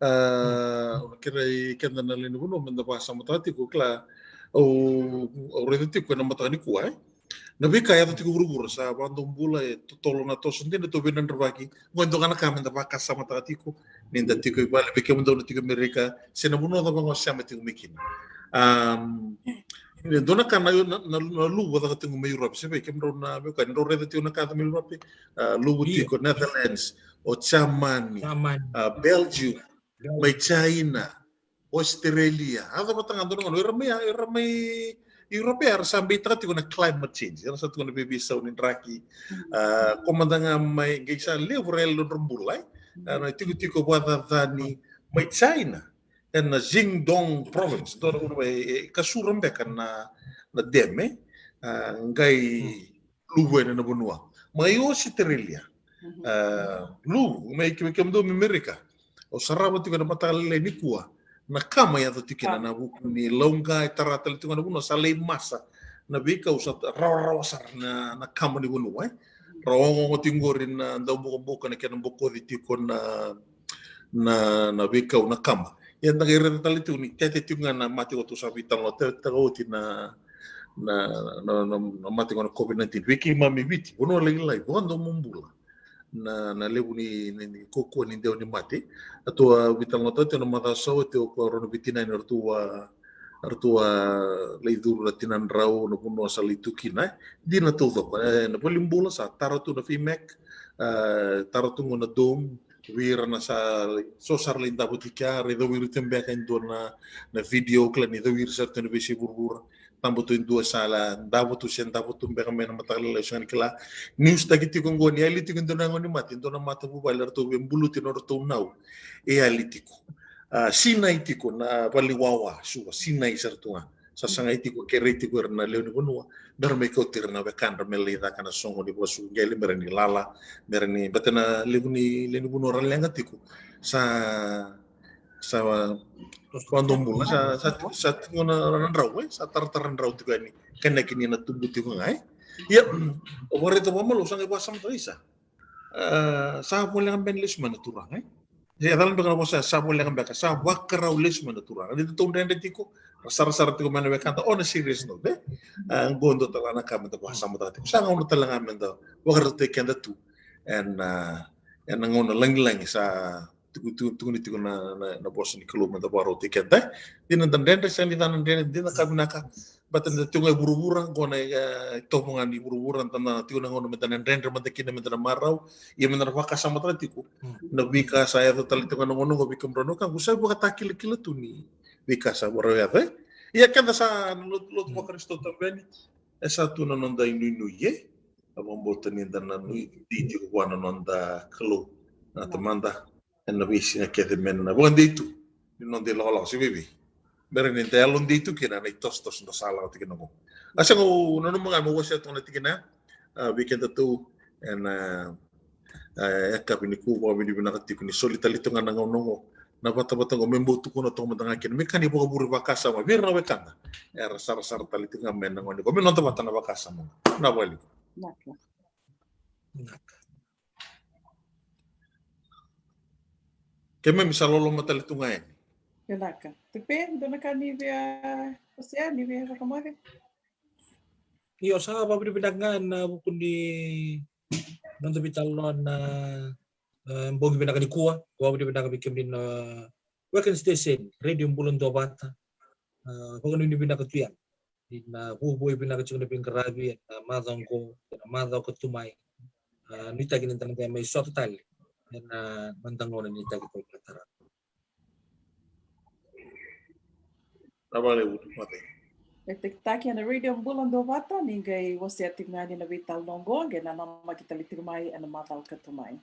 A, au na kerei keda na lewe ni vanua me da vakasamataka tiko, kila, au, au raica tiko ena mataka nikua, e. Na veika e yaco tiko vuravura, sa vakadobula, e totolo na toso, dina tou veinadravaki. Qo e dua ga na ka me da vakasamataka tiko ni da tiko i vale, vei kemudou na tiko Amerika, se na vanua cava ga o sema tiko mai kina. Am, e dua na ka na, na, na, na luvu caka tiko mai Europe, se vei kemudrau na veiwekani, drau raica tiko na ka yaco mai Europe, a, luvu tiko Netherlands, o Germany, Germany. A, Belgium, mai China, Australia, a cava taga dua na gauna, era mai, era mai Europe, era sa beitaka tiko na climate change, era sa tiko na veiveisau ni draki. A, ko mada ga mai qai sa levu ra yalo nodra bula, e. A, na tikotiko vakacacani mai China, ena Zhejiang province, dua na gauna mai, e, kasura beka na, na dam, e. A, qai luvu ena na vanua. Mai Australia, a, luvu, mai ke, kemudou mai Amerika. Au sarava tiko ena mataka lailai nikua na kama e yaco tiko kina, na vuku ni lauqa e tara tale tiko na vanua, sa lai masa na veikau, sa rawarawa sara na, na kama ni vanua, e. Rau ogogo tiko qori na dau bokoboka na kena bokoci tiko na, na, na veikau, na kama. Ia da qai raica tale tiko ni tete tiko ga na mate, koto sa veitalanoataka oti na, na, na, na, na mate qo na COVID nineteen. Vei keimami Viti, vanua lailai, vakadomobula na, na levu ni, ni, ni kaukauwa ni dewa ni mate. Ratou a veitalanoataka tiko na macawa sa oti, o koya rau na veitinaini ratou a, ratou a lai curu na tinadrau, na vanua sa lai tu kina, e. Dina taucoko, e, na valenibula sa tara tu na FEMAC, e, tara tu qo na dome, vei ira na sa, so sara lai davo tiko ya, ra cowiri tu beka e dua na, na video, kila ni cowiri sara tu na veiyasai vuravura. Taba tu e dua sa la davo tu, se davo tu beka mai na mataka lailai, sega ni kila. Niusitaki tiko qo ni yali tiko e dua na yago ni mate, e dua na matavuvale, ratou veibuluti nodratou nau, e yali tiko. A, sinai tiko na vale ni wawa, Suva, sinai sara tu ga. Sa sagai tiko, kerei tiko ira na lewe ni vanua me ra mai kauti ira na wekadra me lai caka na soqo ni vakasuka qele, me ra ni lala, me ra ni, baleta na levu ni lewe ni vanua ra leqa tiko. Sa, sa vakadomobula, sa, sa, sa tiko na, na drau, e, sa taratara drau tiko yani. Kena kina na tubu tiko ga, e. Ia, o vakaraica vakamalua, sa qai vakasamataka isa. A, sa voleka beka ni lesu mai na Turaga, e? E cala beka na vosa, sa voleka beka, sa vakarau lesu mai na Turaga. Ni tou dredre tiko, ra sarasara tiko mai na wekada, on a serious note, e? A, qo dua tale na ka me da vakasamataka tiko. Sa gauna tale ga me da vakarautaki keda tu ena, ena gauna lagilagi sa tuku, tuku, tukuni tiko na, na, na vosa ni Kalou me da vakarautaki keda. Dina da dredre, sega ni da na dredre, dina ka vinaka. Baleta da tiko ga e vuravura, qo na, e, itovo ga ni vuravura, da na tiko na gauna me da na dredre mada kina, me da na marau, ia me da na vakasamataka tiko na veika sa yaco tale tiko ga na gauna qo, vei kemudrau na wekaqu, sa vakatakilakila tu ni veika sa vakarau yaco, e. Ia keda sa na lotu, lotu vaKarisito tabu yani, e sa tu na noda inuinui, e. Au vakabauta ni da na nuidei tiko vua na noda Kalou na Tamada ena veisiga kece me na vakadei tu ni noda ilakolako, se vei vei. Me ra ni da yalodei tu kina na itosotoso da sa lako tiko kina qo. A, sega, au nanuma ga meu wasea toka na tikina ya, a, vei kedatou ena, a, yakavi nikua, vakavinavinaka tiko ni soli tale tu ga na gauna qo, na vatavata qo, me bau tukuna toka mada ga kina, me ka ni vakavure vakasama vei ira na wekada era sarasara tale tiko ga mai na gauna qo, me noda vata na vakasama. Na vale. Vinaka. Keimami sa loloma tale tu ga yani. Vinaka. Tupe, dua na ka ni via wasea, ni via vakamoce? Io, sa vakavinavinaka ga ena vuku ni noda veitalanoa na, e, bogi vinaka nikua. Vakavinavinaka vei kemuni na weekend station, Radio Bula Duavata. A, vakanuinui vinaka tu yani. Ni na vuavuai vinaka tiko na veiqaravi ena macawa qo, ena macawa ka tu mai. A, nuitaki ni da na qai mai sota tale ena noda gauna ni takitaki ka tara. E takitaki ena Radio Bula Duavata, ni qai wasea tiko ga yani na veitalanoa oqo, qai nanamaki tale tiko mai ena macawa ka tu mai.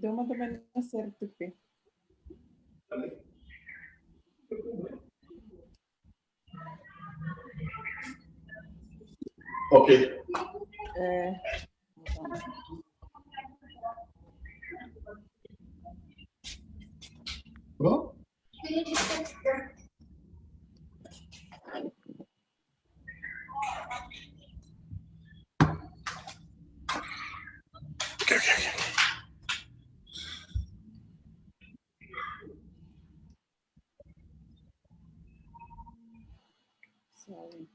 Dou mada mai na share tupe. Okay. E. Bro? Sorry.